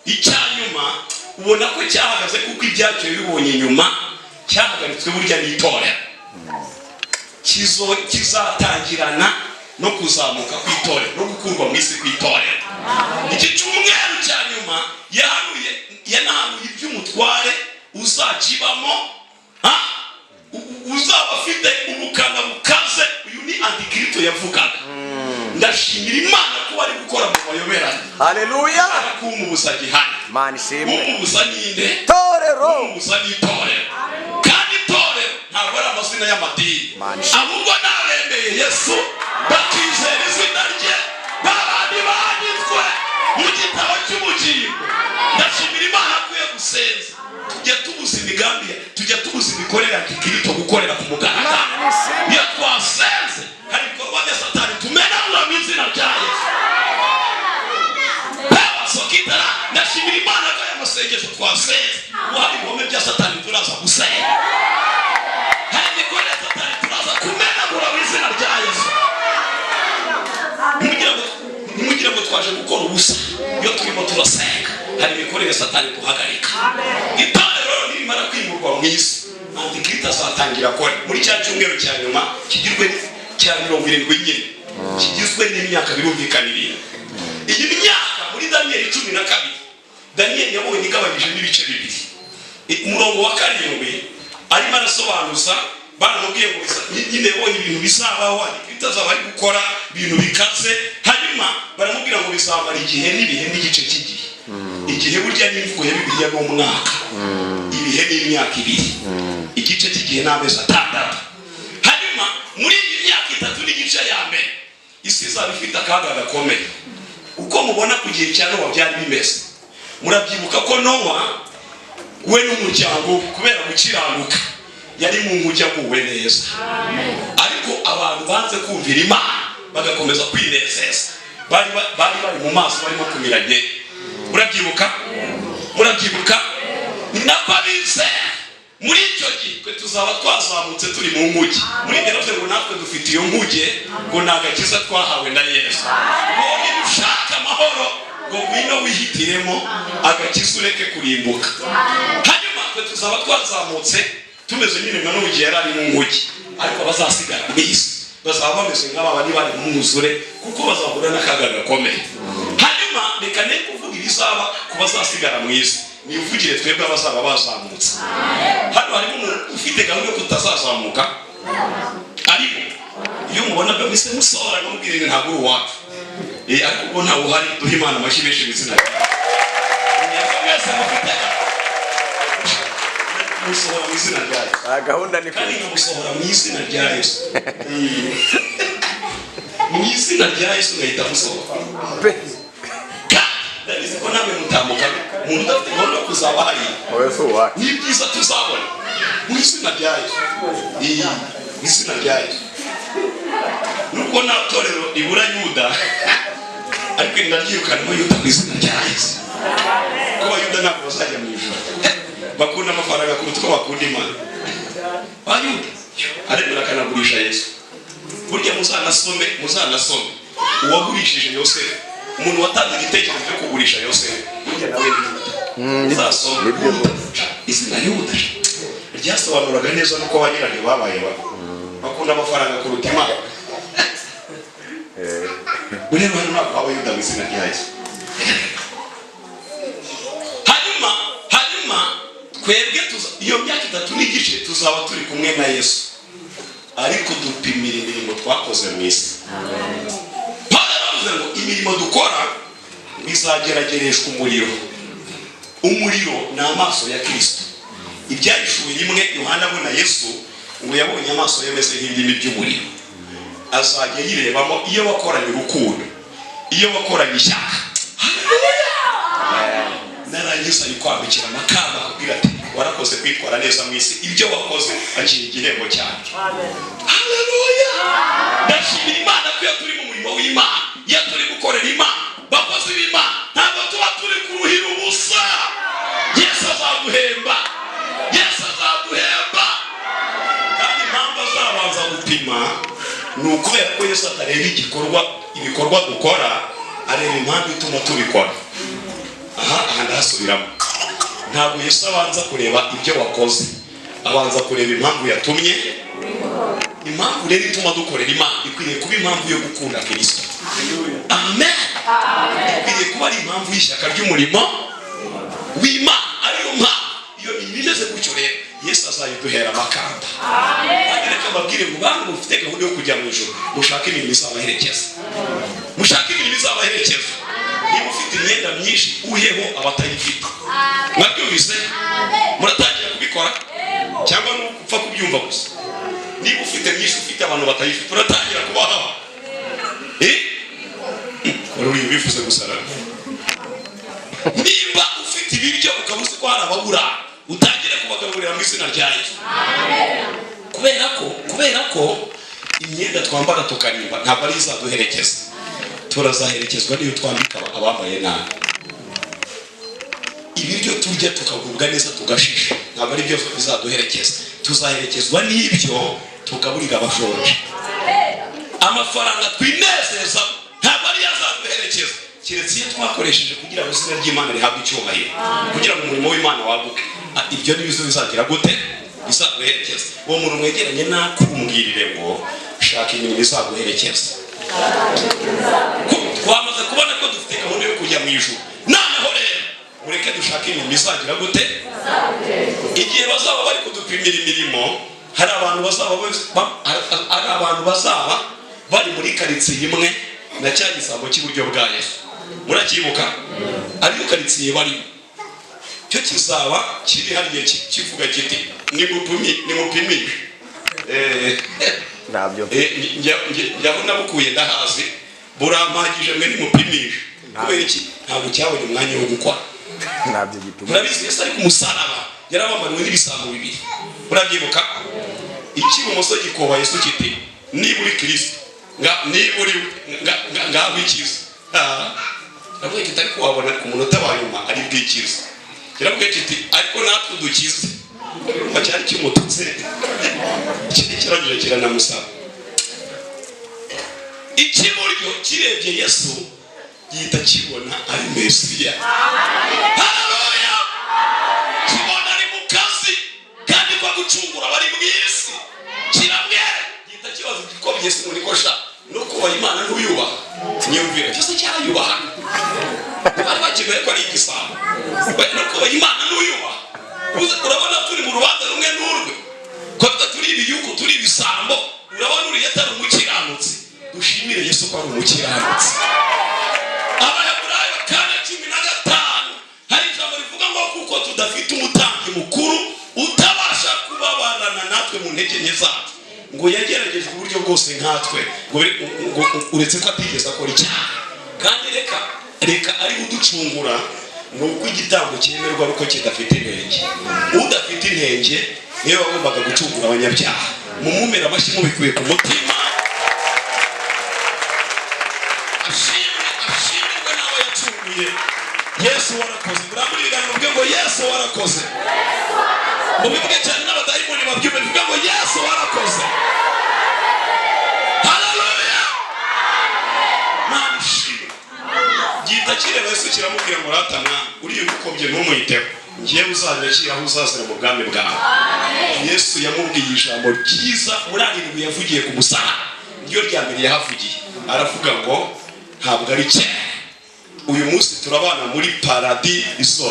icyanyuma ubona ko cyahagaze, kuko ibyacyo bibonye nyuma cyahagaritswe burya n'itorero. Kizatangirana no kuzamuka kw'itorero no gukurwa mu isi kw'itorero. Iki cyumweru cya nyuma yahanuye, yanahanuye iby'umutware uzakibamo, ha? Uzaba afite ubukana bukaze. Uyu ni antikristo yavugaga. Ndashimira Imana ko bari gukora mu mayoberane. Haleluya. Kumubuza gihari. Mana ishimwe. Umubuza ninde? Torero. Umubuza n'itorero. Kandi itorero ntabwo ari amazina y'amadini, Mana ishimwe. ahubwo n'abemeye Yesu bakizera izina rye, babandi banditswe mu gitabo cy'ubugingo. Ndashimira Imana ko iyo gusenza tujya tubuza imigambi, tujya tubuza imikorere ya gikirito gukorera ku mugaragaro. Mana ishimwe. Iyo twasenze hari ibikorwa bya Satani tumenagura mu izina rya Yesu. Sokitara. Ndashimira Imana ko aya masengesho twasenze ubu hari ibihome bya Satani turaza gusenga, hari imikorere ya Satani turaza kumenagura mu izina rya Yesu. Ntimugire ngo twaje gukora ubusa. Iyo turimo turasenga hari imikorere ya Satani duhagarika. Itorero nirimara kwimurwa mu isi, antikristo azatangira akore muri cya cyumweru cya nyuma kigirwe cya 70 nyine, kigizwe n'imyaka birumvikana ibintu. Iyi myaka muri Daniyeli 12, Daniyeli yabonye igabanyije n'ibice bibiri. Umurongo wa 7 arimo arasobanuza, baramubwiye ngo nyine yabonye ibintu bizabaho, antikristo azaba ari gukora ibintu bikaze. Hanyuma baramubwira ngo bizamara igihe n'ibihe n'igice cy'igihe. Igihe burya n'imvugo ya Bibiliya ni umwaka, ibihe ni imyaka 2, igice cy'igihe ni amezi 6. Hanyuma muri iyi myaka 3 n'igice ya mbere, isi izaba ifite akaga gakomeye, uko mubona ku gihe cya Nowa byari bimeze. Murabyibuka ko Nowa we n'umuryango we, kubera gukiranuka, yari mu nkuge aguwe neza, ariko abantu banze kumvira Imana bagakomeza kwinezeza, bari bari mu maso barimo kumiranye. Murabyibuka? Murabyibuka? Ni nako abizera muri icyo gihe twe tuzaba twazamutse turi mu nkuge. Muri ibyo yaravuze ngo natwe dufite iyo nkuge, ngo ni agakiza twahawe na Yesu, ngo niba ushaka amahoro, ngo ngwino wihitiremo agakiza ureke kurimbuka. Hanyuma twe tuzaba twazamutse tumeze nyine nka n'ubu gihe yari ari mu nkuge, ariko abazasigara mu isi bazaba bameze nk'aba bari bari mu mwuzure, kuko bazahura n'akaga gakomeye. Hanyuma reka ne kuvuga ibizaba ku bazasigara mu isi, nivugire twebwe abazaba bazamutse. Hano harimo umuntu ufite gahunda yo kutazazamuka? Ariko iyo mubona bise musohora nkamubwira ngo ntabwo uri uwacu. Ariko ubwo ntawe uhari, duhe Imana amashyi menshi mu izina rye. Mwebwe mwese mufite, musohora mu izina rya Yesu. Ah, gahunda ni Kandi kure. nkamusohora mu izina rya Yesu, mu izina rya Yesu ngahita musohora. Pe. Kandi ndabizi ko namwe mutamuka umuntu udafite gahunda yo kuzaba hariya. Wowe si uwacu. Ni byiza tuzabona mu izina rya Yesu. Iyi, mu izina rya Yesu, nubwo nta torero ribura Yuda, ariko ndaryirukanamo Yuda mu izina rya Yesu, kuko Abayuda ntabwo bazajya mu ijuru. Bakunda amafaranga kuruta uko bakunda Imana. Bayuda aremera akanagurisha Yesu. Burya muzanasome, muzanasome uwagurishije Yosefu, umuntu watanze igitekerezo cyo kugurisha Yosefu, burya nawe ni Yuda. Muzasome. Nibyo rwose. Izina Yuda ryasobanuraga neza nuko ba nyiraryo babaye babi, bakunda amafaranga kuruta Imana. Rero hano ntabwo waba Yuda mu izina rya Yesu. Hanyuma twebwe iyo myaka 3 n'igice tuzaba turi kumwe na Yesu, ariko dupimira imirimo twakoze mu isi. Pawulo yaravuze ngo imirimo dukora izageragereshwa umuriro. Umuriro ni amaso ya Kirisito. Ibyahishuwe rimwe, Yohana abona Yesu, ngo yabonye amaso ye ameze nk'ibirimi by'umuriro. Azajya yirebamo iyo wakoranye urukundo, iyo wakoranye ishyaka. Narangiza yikwambikira amakamba, akubwira ati: "Warakoze kwitwara neza mu isi, ibyo wakoze, akira igihembo cyacu." Haleluya! Ndashimira Imana ko iyo turi mu murimo w'Imana, iyo turi gukorera Imana, bakozi b'Imana, ntabwo tuba turi kuruhira ubusa. Yesu azaduhemba, Yesu azaduhemba. Kandi impamvu azabanza gupima ni ukubera ko Yesu atareba igikorwa, ibikorwa dukora, areba impamvu ituma tubikora. Aha ndahasubiramo: ntabwo Yesu abanza kureba ibyo wakoze, abanza kureba impamvu yatumye. Impamvu rero ituma dukorera Imana ikwiriye kuba impamvu yo gukunda Kirisito. Amen. Ikwiriye kuba ari impamvu y'ishyaka ry'umurimo w'Imana. Ariyo mpamvu iyo mirimo imeze gutyo rero, Yesu azayiduhera amakamba. Kandi reka mbabwire ngo bantu mufite gahunda yo kujya mu ijuru, mushake imirimo izabaherekeza, mushake imirimo izabaherekeza. Niba ufite imyenda myinshi, uheho abatayifite. Mwabyumvise? Muratangira kubikora cyangwa ni upfa kubyumva gusa? Niba ufite myinshi, ufite abantu batayifite, uratangira kubahaho. Eh? Wari uri bifuza gusara. Nimba ufite ibiryo, ukaba uzi ko hari ababura, utangire kubagaburira mu izina rya Yesu. Kubera ko imyenda twambara tukarimba ntabwo ari izaduherekeza. Turazaherekezwa n'iyo twambika abambaye nabi. Ibiryo turya tukagubwa neza tugashisha ntabwo ari byo bizaduherekeza. Tuzaherekezwa n'ibyo tugaburira abashonje. Amafaranga twinezeza ntabwo ariyo azaduherekeza, keretse iyo twakoresheje kugira ngo izina ry'Imana rihabwe icyubahiro, kugira ngo umurimo w'Imana waguke. Ah, ibyo ni byo bizagira gute? Bizaguherekeza. Uwo muntu mwegeranye nakumbwirire ngo shaka imirimo izaguherekeza. Twamaze kubona ko dufite gahunda yo kujya mu ijuru. Noneho rero mureke dushake imirimo izagira gute? Igihe bazaba bari kudupimira imirimo, hari abantu bazaba bari muri karitsiye imwe na cya gisambo cy'iburyo bwa Yesu. Muracyibuka? Ariyo karitsiye barimo, cyo kizaba kiri hariya kivuga kiti: "Nimupimishe." Ntabyo. Njyaho nabukuye ndahazi, burampagije, mwe nimupimishe. Kubera iki? Ntabwo cyabonye umwanya wo gukora. Ntabyo gituma. Murabizi, Yesu ari ku musaraba yarabambaniwe n'ibisambo bibiri. Murabyibuka? Icy'ibumoso gikoba Yesu kiti: "Niba uri Kirisito, niba uri ngaho ikiza." Ah, kiravuga kiti: "Ariko wabona ku munota wa nyuma ari bwikize." Kiravuga kiti: "Ariko natwe dukize." Urumva cyari kimututse, ikindi kirangije kiranamusaba. Icy'iburyo kirebye Yesu gihita kibona ari Mesiya. Haleluya! Kibona ari mu kazi kandi ko gucungura abari mu isi. Kiramwere gihita kibaza igikobye Yesu ngo: "Niko sha, no kubaha Imana ntuyubaha?" Nyumvira, cyose cyarayubaha, bari bakigoye ko ari igisambo. No kubaha Imana ntuyubaha? Urabona turi mu rubanza rumwe n'urwe, ko twe turi ibiyuku, turi ibisambo? Urabona uriya atari umukiranutsi? Dushimire Yesu ko ari umukiranutsi. Abaheburayo 4:15, hari ijambo rivuga ngo kuko tudafite umutambyi mukuru utabasha kubabarana natwe mu ntege nke zacu, ngo yageragejwe uburyo bwose nkatwe, ngo uretse ko atigeze akora icyaha. Kandi reka ari uducungura, ni uko igitambo cyemerwa ari uko kidafite inenge. Udafite inenge niwe wagombaga gucungura abanyabyaha. Mumumere amashyi mubikuye ku mutima. Ashimwe, ashimirwe n'abo yacunguye. Yesu warakoze. Murambure ibiganza muvuge ngo Yesu warakoze. Mubivuge cyane n'abadayimoni babyumve, bivuge ngo Yesu warakoze. Haleluya, Mana ishimwe. Gihita kireba Yesu, kiramubwira ngo: "Rata mwana, uriya ugukobye ntumwiteho, ngewe uzanyakira aho uzazira mu bwami bwawe." Yesu yamubwiye ijambo ryiza muri arindwi yavugiye ku musaraba, niryo rya mbere yahavugiye. Aravuga ngo: "Ntabwo ari kera, uyu munsi turabana muri paradiso."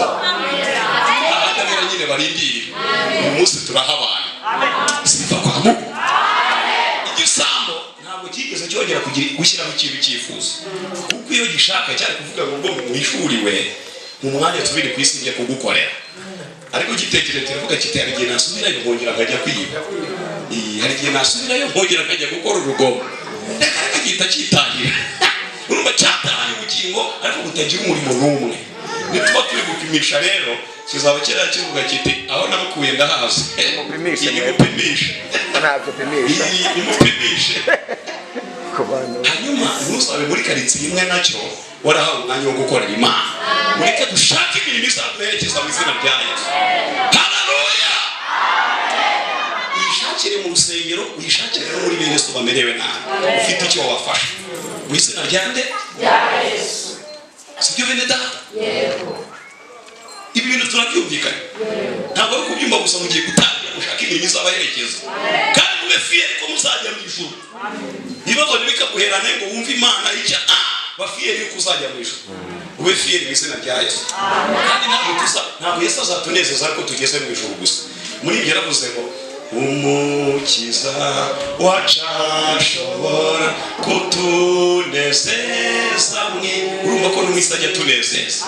Ahatabera nyine barindiriye, uyu munsi turahabana. Sifa kwa Mungu. Igisambo ntabwo cyigeze cyongera kugira gushyiraho ikintu cyifuzo, kuko iyo gishaka cyari kuvuga ngo ubwo mwishuriwe mu mwanya tubiri ku isi ngiye kugukorera. Ariko gitekerezo kiravuga kiti: "Hari igihe nasubirayo nkongera nkajya kwiba. Hari igihe nasubirayo nkongera nkajya gukora urugomo. Reka reka." Gihita cyitahira. Urumva cyatahanye ubugingo ariko butagira umurimo n'umwe. Nituba turi gupimisha rero, kizaba kiriya kivuga kiti: "Aho namukuye ndahazi." Mupimishe Iyi mwebwe. mupimishe. Ntabwo pimisha. Iyi nimupimishe. Ku bantu. Hanyuma ntuzabe muri karitsiye imwe nacyo warahawe umwanya wo gukorera Imana. Mureke dushake imirimo izaduherekeza mu izina rya Yesu. Haleluya. Uyishakire mu rusengero, uyishakire no muri bene so bamerewe nabi, ufite icyo wabafasha mu izina rya nde? Sibyo bene data? Ibi bintu turabyumvikanye? Ntabwo ari ukubyumva gusa. Mugiye gutangira mushaka imirimo izabaherekeza, kandi mube fier ko muzajya mu ijuru. Ibibazo ntibikaguherane ngo wumve Imana icya ba fier yuko uzajya mu ijuru. Ube fier mu izina rya Yesu. Kandi ntabwo tuza, ntabwo Yesu azatunezeza ariko tugeze mu ijuru gusa. Muri ibyo yaravuze ngo Umukiza wacu ashobora kutunezeza mwe. Urumva ko n'umwisi ajya atunezeza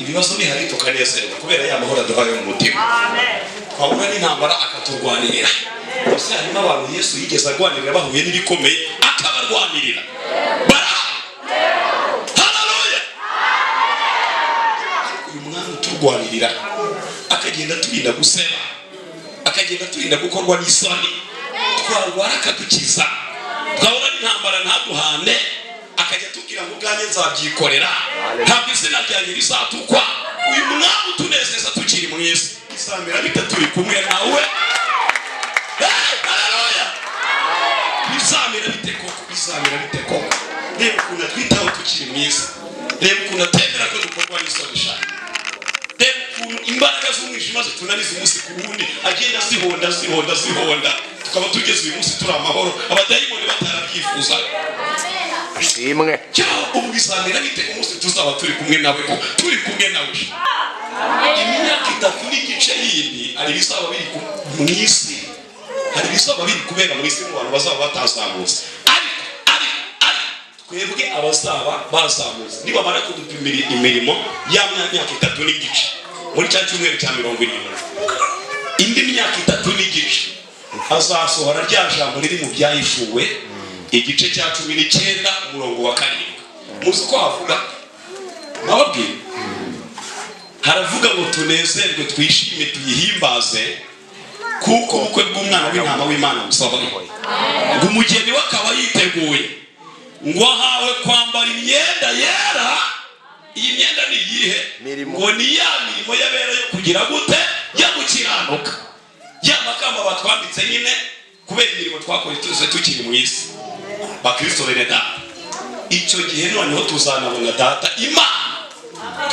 ibibazo bihari, tukanezerwa kubera ya mahoro aduhaye mu mutima. Twahura n'intambara akaturwanirira. Gusa harimo abantu Yesu yigeze arwanirira, bahuye n'ibikomeye akabarwanirira, barahari. Haleluya. Uyu mwami uturwanirira, akagenda aturinda guseba, akagenda aturinda gukorwa n'isoni, twarwara akadukiza, twahura n'intambara ntaduhane, akajya atubwira ngo: "Ubwanjye nzabyikorera, ntabwo izina ryanjye rizatukwa." Uyu mwami utunezeza tukiri mu isi, isambira bite turi kumwe nawe? Hey, haleluya! Bizamera bite koko? Bizamera bite koko? Reba ukuntu atwitaho tukiri mu isi. Reba ukuntu atemera ko dukorwa n'isoni sha. Reba ukuntu imbaraga z'umwijima zitunaniza umunsi ku wundi, agenda azihonda, azihonda, azihonda, tukaba tugeze uyu munsi turi amahoro, abadayimoni batarabyifuzaga. Ashimwe. Cyangwa ubu bizamera bite umunsi tuzaba turi kumwe nawe ko turi kumwe nawe? Imyaka 3 n'igice yindi, hari ibizaba biri mu isi, hari ibizaba biri kubera mu isi mu bantu bazaba batazamutse. Ariko twebwe abazaba bazamutse, nibamara kudupimira imirimo ya myaka 3 n'igice muri cya cyumweru cya 70, indi myaka 3 n'igice, hazasohora rya jambo riri mu Byahishuwe igice cya 19 umurongo wa 7. Muzi uko havuga? Nababwira, haravuga ngo: "Tunezerwe, twishime, tuyihimbaze, kuko ubukwe bw'Umwana w'Intama w'Imana busohoye, ngo umugeni we akaba yiteguye, ngo ahawe kwambara imyenda yera." Iyi myenda ni iyihe? Mirimo. Ngo ni ya mirimo y'abera yo kugira gute? Yo gukiranuka. Ya makamba batwambitse nyine kubera imirimo twakoze tuze tukiri mu isi. Bakristo bene data, icyo gihe noneho tuzanabona Data Imana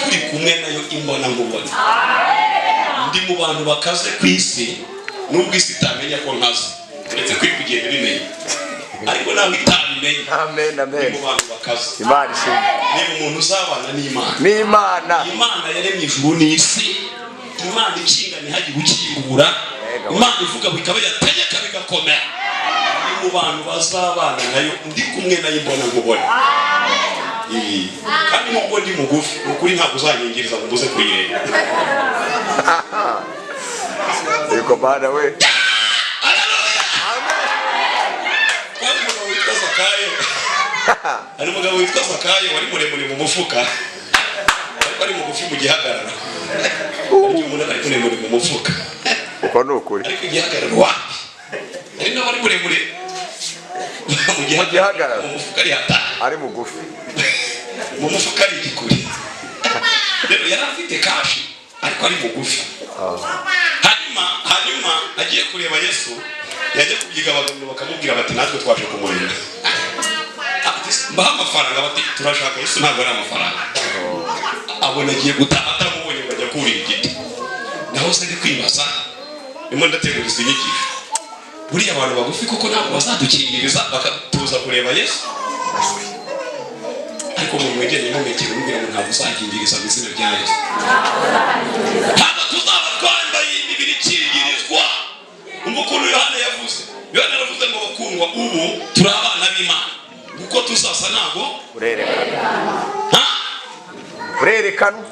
turi kumwe nayo imbona nkubone. Ndi mu bantu bakaze ku isi, nubwo isi itamenya ko nkaze, uretse ko iri kugenda ibimenya, ariko nawe itabimenya, Amen. ndi Amen. mu bantu bakaze. Imana ishimwe. Niba umuntu uzabana n'Imana, N'Imana. Imana yaremye ijuru n'isi, Imana ikinga ntihagire ukingura, Yego. Imana ivuga bikaba, yategeka bigakomera, ndi mu bantu bazabana nayo, ndi kumwe nayo imbona nkubone. Kandi nubwo ndi mugufi, ni ukuri ntabwo uzanyingiriza ngo mbuze kuyireba. Yego Mana we. Haleluya! Hari umugabo witwa Zakayo, hari umugabo witwa Zakayo wari muremure mu mufuka ariko ari mugufi mu gihagararo. Hari igihe umuntu aba ari muremure mu mufuka, Uko ni ukuri. ariko igihagararo wapi. Hari n'abari muremure mu gihagararo, gihagararo. mu mufuka ari hatari. Ari mugufi. Mu mufuka ari igikuri. Afite cash ariko ari mugufi. Hanyuma agiye kureba Yesu, yajya kubyiga, abagabo bakamubwira bati: "Natwe twaje kumureba." Ati: "Mbaha amafaranga." Bati: "Turashaka Yesu, ntabwo ari amafaranga." Abona agiye gutaha atamubonye, ngo ajya kurira igiti. Naho se ndi kwibaza, ndimo ndategura izi nyigisho, buriya abantu bagufi kuko ntabwo bazadukingiriza bakatuza kureba Yesu? Ariko mu mwegereye mumekero, mubwira ngo ntabwo uzakingiriza mu izina rya Yesu. Ntabwo tuzaba twambaye imibiri ikingirizwa. Umva ukuntu Yohana yavuze. Yohana yaravuze ngo: "Bakundwa, ubu turi abana b'Imana, kuko tuzasa ntabwo Urerekana. Ha? Urerekanwa.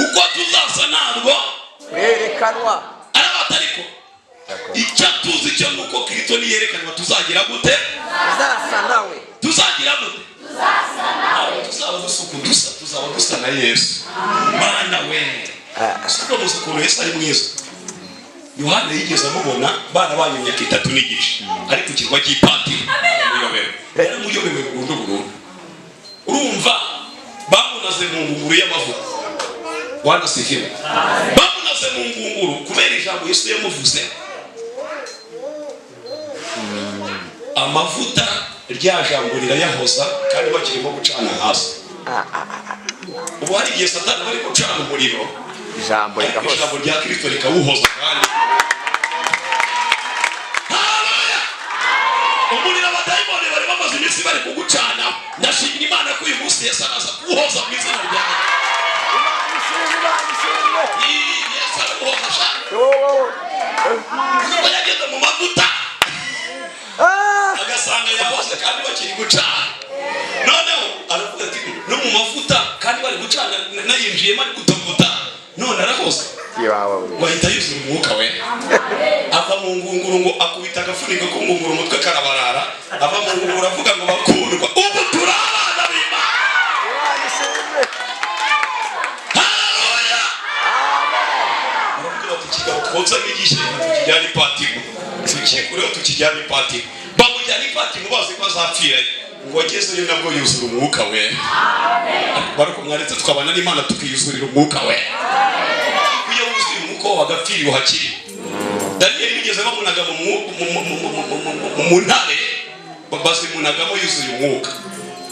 Uko tuzasa ntabwo Urerekanwa. Arabata, ariko icyo tuzi cyo ni uko Kristo niyerekanwa tuzagira gute? Uzasa nawe. Tuzagira gute? Ntabwo tuzaba dusa uku dusa, tuzaba dusa na Yesu. Mana we! Siko muzi ukuntu Yesu ari mwiza? Yohana yigeze amubona bana banyu imyaka 3 n'igice, ari ku kirwa cy'Ipatiro. Muyobewe, yaramuyobewe burundu burundu. Urumva, bamunaze mu ngunguru y'amavuta. Bwana sifiwe. Bamunaze mu ngunguru kubera ijambo Yesu yamuvuze. Amavuta, rya jambo rirayahoza kandi bakirimo gucana hasi. Ubu hari igihe Satani bari gucana umuriro, Ijambo ariko rigahoza. Ijambo rya Kristo rikawuhoza. Kandi haleluya, umuriro abadayimoni bari bamaze iminsi bari kugucana, ndashimira Imana ko uyu munsi Yesu araza kuwuhoza mu izina ryawe. Imana ishimwe, Imana ishimwe. Ii, Yesu araguhoza sha. Oh. Kuko yageze mu mavuta, agasanga yahoze kandi bakiri gucana. Noneho aravuga ati: "No mu mavuta kandi bari gucana, nayinjiyemo ari gutogota, none arahoze." Iwawe we. Ngo ahita yuzura umwuka we, ava mu ngunguru, ngo akubita agafuniko k'ungunguru, umutwe karabarara. Ava mu ngunguru avuga ngo: "Bakundwa, ubu turi abana b'Imana." Imana ishimwe. Haleluya! Amen. Baravuga bati: "Ikigabo twotsa nk'igishyika, tukijyana Ipatimo, tukikureho, tukijyana Ipatimo." Bamujyana Ipatimo bazi ko azapfirayo. Ngo agezeyo nabwo yuzura umwuka we. Ariko mwaretse tukabana n'Imana tukiyuzurira umwuka we. Iyo wuzuye umwuka wawe, agapfiriye uhakiri. Daniyeli bigeze bamunaga mu ntare, bazimunagamo yuzuye umwuka.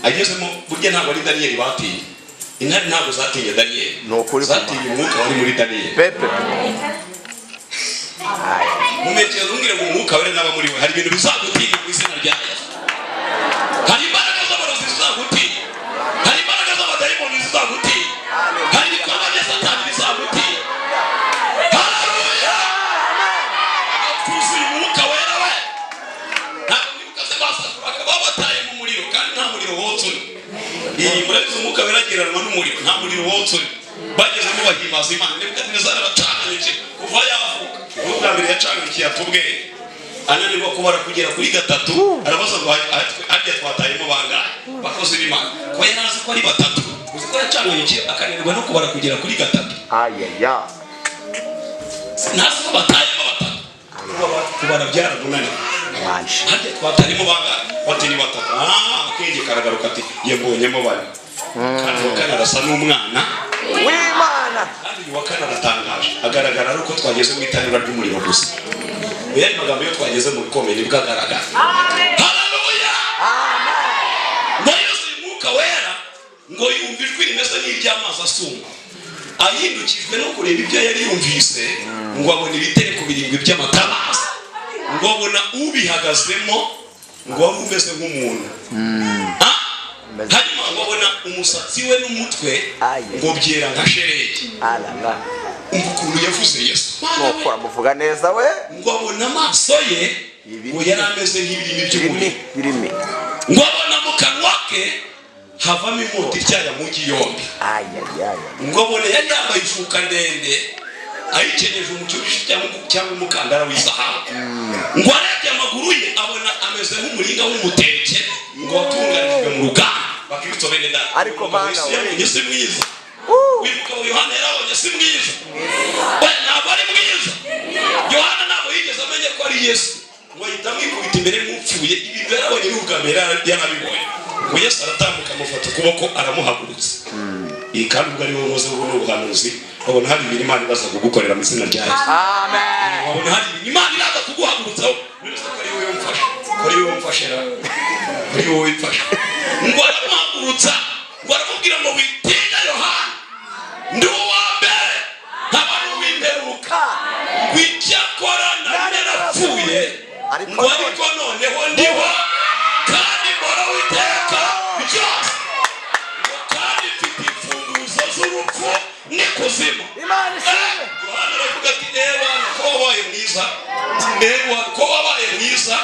Agezemo, burya ntabwo ari Daniyeli batinye, intare ntabwo zatinye Daniyeli. Ni ukuri. Zatinye umwuka wari muri Daniyeli. Pepe. Aya. Mumekezo, umbwire ngo umwuka wera n'aba muri we, hari ibintu bizagutinya mu izina rya Yesu. Hari imbaraga z'abarozi zizagutinya, hari imbaraga z'abadayimoni zizagutinya, hari ibikorwa bya Satani bizagutinya. Haleluya! Twuzuye umwuka wera we. Ntabwo mwibuka se basakuraga babataye mu muriro kandi nta muriro wotsa uri? Iyi murabizi, umwuka wera agereranwa n'umuriro. Nta muriro wotsa uri, bagezemo bahimbaza Imana. Nebukadinezari aracanganyukiye. Kuva yavuka ni ubwa mbere yacanganikiye, atubwenge, ananirwa kubara kugera kuri gatatu. Arabaza ngo: "Harya twatayemo bangahe, bakozi b'Imana?" Kuba yari azi ko ari batatu. Uzi ko yacanganyikiye akananirwa no kubara kugera kuri gatatu? Ayaya. Ntazi ko batayemo batatu. Kubara byaramunaniye. Imana ishimwe. "Harya twatarimo bangahe?" Bati: "Ni batatu." Ah, akenge karagaruka, ati: "Yembonyemo bane, kandi uwa kane arasa n'umwana W'Imana." Kandi uyu wa kane aratangaje, agaragara ari uko twageze mu itanura ry'umuriro gusa. Mu yandi magambo, iyo twageze mu bikomeye nibwo agaragara. Haleluya! Amen. Ngo yuzuye umwuka wera, ngo yumva ijwi rimeze nk'iry'amazi asuma. Ahindukijwe no kureba ibyo yari yumvise, ngo abona ibitereko birindwi by'amatabaza, ngo abona ubihagazemo, ngo wari umeze nk'umuntu. Ha? Hanyuma ngo abona umusatsi we n'umutwe Aye. ngo byera nka sheregi. Alala. Umva ukuntu yavuze Yesu. Nuko uramuvuga neza we. Ngo abona amaso ye, ngo yari ameze nk'ibirimi Birimi by'umuriro. Birimi. Ngo abona mu kanwa ke havamo inkota ityaye amugi yombi. Ayayaya. Ngo abone yari yambaye ishuka ndende, ayikenyeje umucyushi cyangwa umukandara w'izahabu. Ngo arebye amaguru ye, abona ameze nk'umuringa w'umuteke, ngo watunganijwe mu ruganda. Bakristo bene data, Ariko uyu mugabo Mana Yesu we. yabonye si mwiza? Uyu mugabo Yohana yarabonye si mwiza? We, ntabwo ari mwiza. Yohana ntabwo yigeze amenya ko ari Yesu, ngo ahita amwikubita imbere nk'upfuye. Ibintu yarabonye ni ubwa mbere yarabibonye. Ngo Yesu aratambuka, amufata ukuboko, aramuhagurutsa. Iyi kandi ubwo ari wowe nkoze, ubu ni ubuhanuzi. Wabona hari ibintu Imana iraza kugukorera mu izina rya Yesu. Amen. Wabona hari ibintu Imana iraza kuguhagurutsaho. None se ko ari wowe umfasha, ko ari wowe umfasha ra, ko ari wowe umfasha? Ngo aramuhagurutsa, ngo aramubwira ngo: "Witinya Yohana, ndi uwa mbere nkaba n'uw'imperuka." Ngo icyakora nari narapfuye, ngo ariko noneho ndiho kandi mporaho iteka ryose, ngo kandi mfite imfunguzo z'urupfu n'ikuzimu. Imana ishimwe. Yohana aravuga ati: "Reba ko wabaye mwiza, reba ko wabaye mwiza."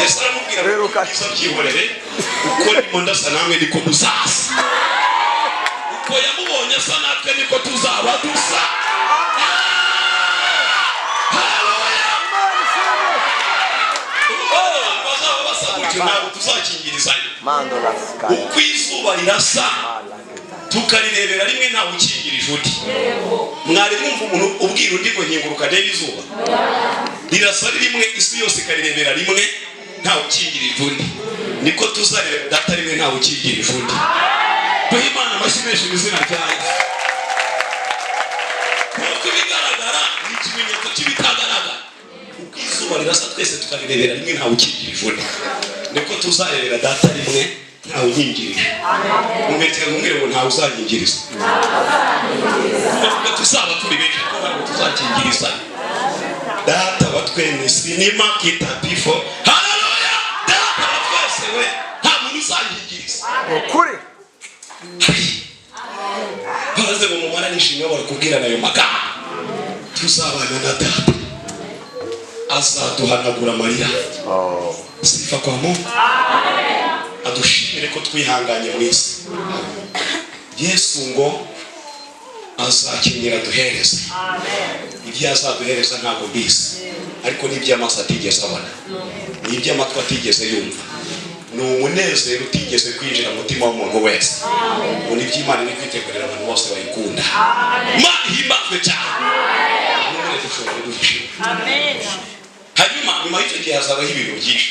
Yesu aramubwira ngo: Reruka. "Byiza byihorere, uko ndimo ndasa namwe niko muzasa." Uko yamubonye asa natwe niko tuzaba dusa. Haleluya! Imana ishimwe. Oh, bazaba basa gutyo, ntabwo tuzakingirizanya. Mandola skaya. Uko izuba rirasa tukarirebera rimwe, ntawe ukingirije undi. Mwari mwumva umuntu ubwira undi ngo: "Nkinguruka ndebe izuba rirasa"? Rimwe, isi yose ikarirebera rimwe, ntawe ukingirije undi. Niko tuzarebera Data rimwe, ntawe ukingirije undi. Duhe Imana amashyi menshi mu izina rya Yesu. Nk'uko ibigaragara ni ikimenyetso cy'ibitagaragara, uko izuba rirasa twese tukarirebera rimwe, ntawe ukingirije undi, niko tuzarebera Data rimwe, ntawe unkingirije. Umwekera umwere ngo: "Ntawe uzanyingiriza." Kuko tuzaba turi benshi, ariko ntabwo tuzakingiriza. Data wa twene sinima kitapifo. Haleluya! Data wa twese we, nta muntu uzanyingiriza. Ukuri. Baraze ngo mubana nishimwe, barakubwirana ayo magambo. Tuzabana na Data, azaduhanagura amarira. Oh. Sifa kwa Mungu. Adushimire ko twihanganye mu isi. Yesu ngo azakenyera duhereze ibyo azaduhereza. Ntabwo mbizi, ariko n'iby'amaso atigeze abona, ni iby'amatwi atigeze yumva, ni umunezero utigeze kwinjira mu mutima w'umuntu wese, ngo ni iby'Imana iri kwitegurira abantu bose bayikunda. Imana ihimbazwe cyane. None dushobora duhishira. Hanyuma nyuma y'icyo gihe hazabaho ibintu byinshi.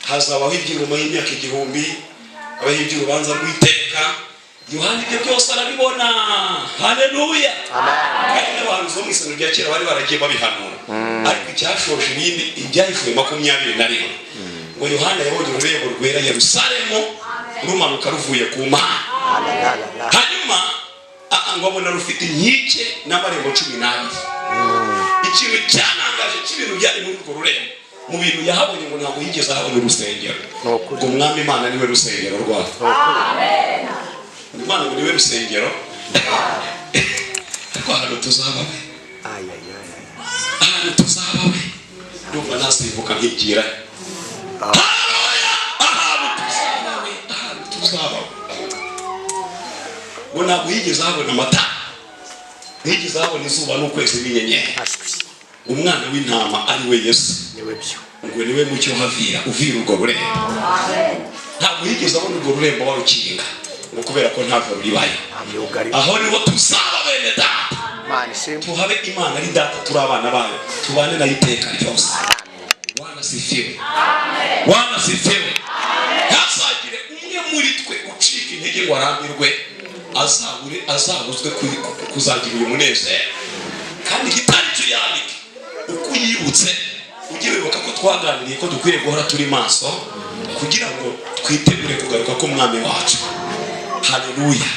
Hazabaho iby'ingoma y'imyaka 1000, habaho iby'urubanza rw'iteka. Yohana ibyo byose arabibona. Haleluya! Kandi n'abahanuzi bo mu Isezerano rya Kera bari baragiye babihanura, ariko icyashoje ibindi, Ibyahishuwe 21, ngo Yohana yabonye ururembo rwera Yerusalemu rumanuka ruvuye ku Mana. Hanyuma ngo abona rufite inkike n'amarembo 12. Ikintu cyanangaje cy'ibintu byari muri urwo rurembo, mu bintu yahabonye, ngo ntabwo yigeze ahabona urusengero. Ni ukuri. Ngo Umwami Imana niwe rusengero rwaho. Imana ngo niwe rusengero. Ariko ahantu tuzaba we, ahantu tuzaba we, ndumva nasimbuka nkigira. Haleluya! Ahantu tuzaba we, ahantu tuzaba we, ngo ntabwo yigeze ahabona amatara, ntiyigeze ahabona izuba n'ukwezi n'inyenyeri. Umwana w'intama ari we Yesu Niwe byo. ngo niwe mucyo uhavira, uvira urwo rurembo. Ntabwo yigeze abona urwo rurembo barukinga, ngo kubera ko ntabwo ruribayo. Amyugari. Aho niho tuzaba, bene Data. Imana ishimwe. Tuhabe Imana ari Data, turi abana bayo, tubane nayo iteka ryose. Bwana sifiwe, Bwana sifiwe. Ntazagire umwe muri twe ucika intege ngo arambirwe, azabure, azabuzwe kuzagira uyu munezero. Kandi igitari cyo yandike uko uyibutse, ujye wibuka ko twaganiriye ko dukwiriye guhora turi maso kugira ngo twitegure kugaruka k'Umwami wacu. Haleluya!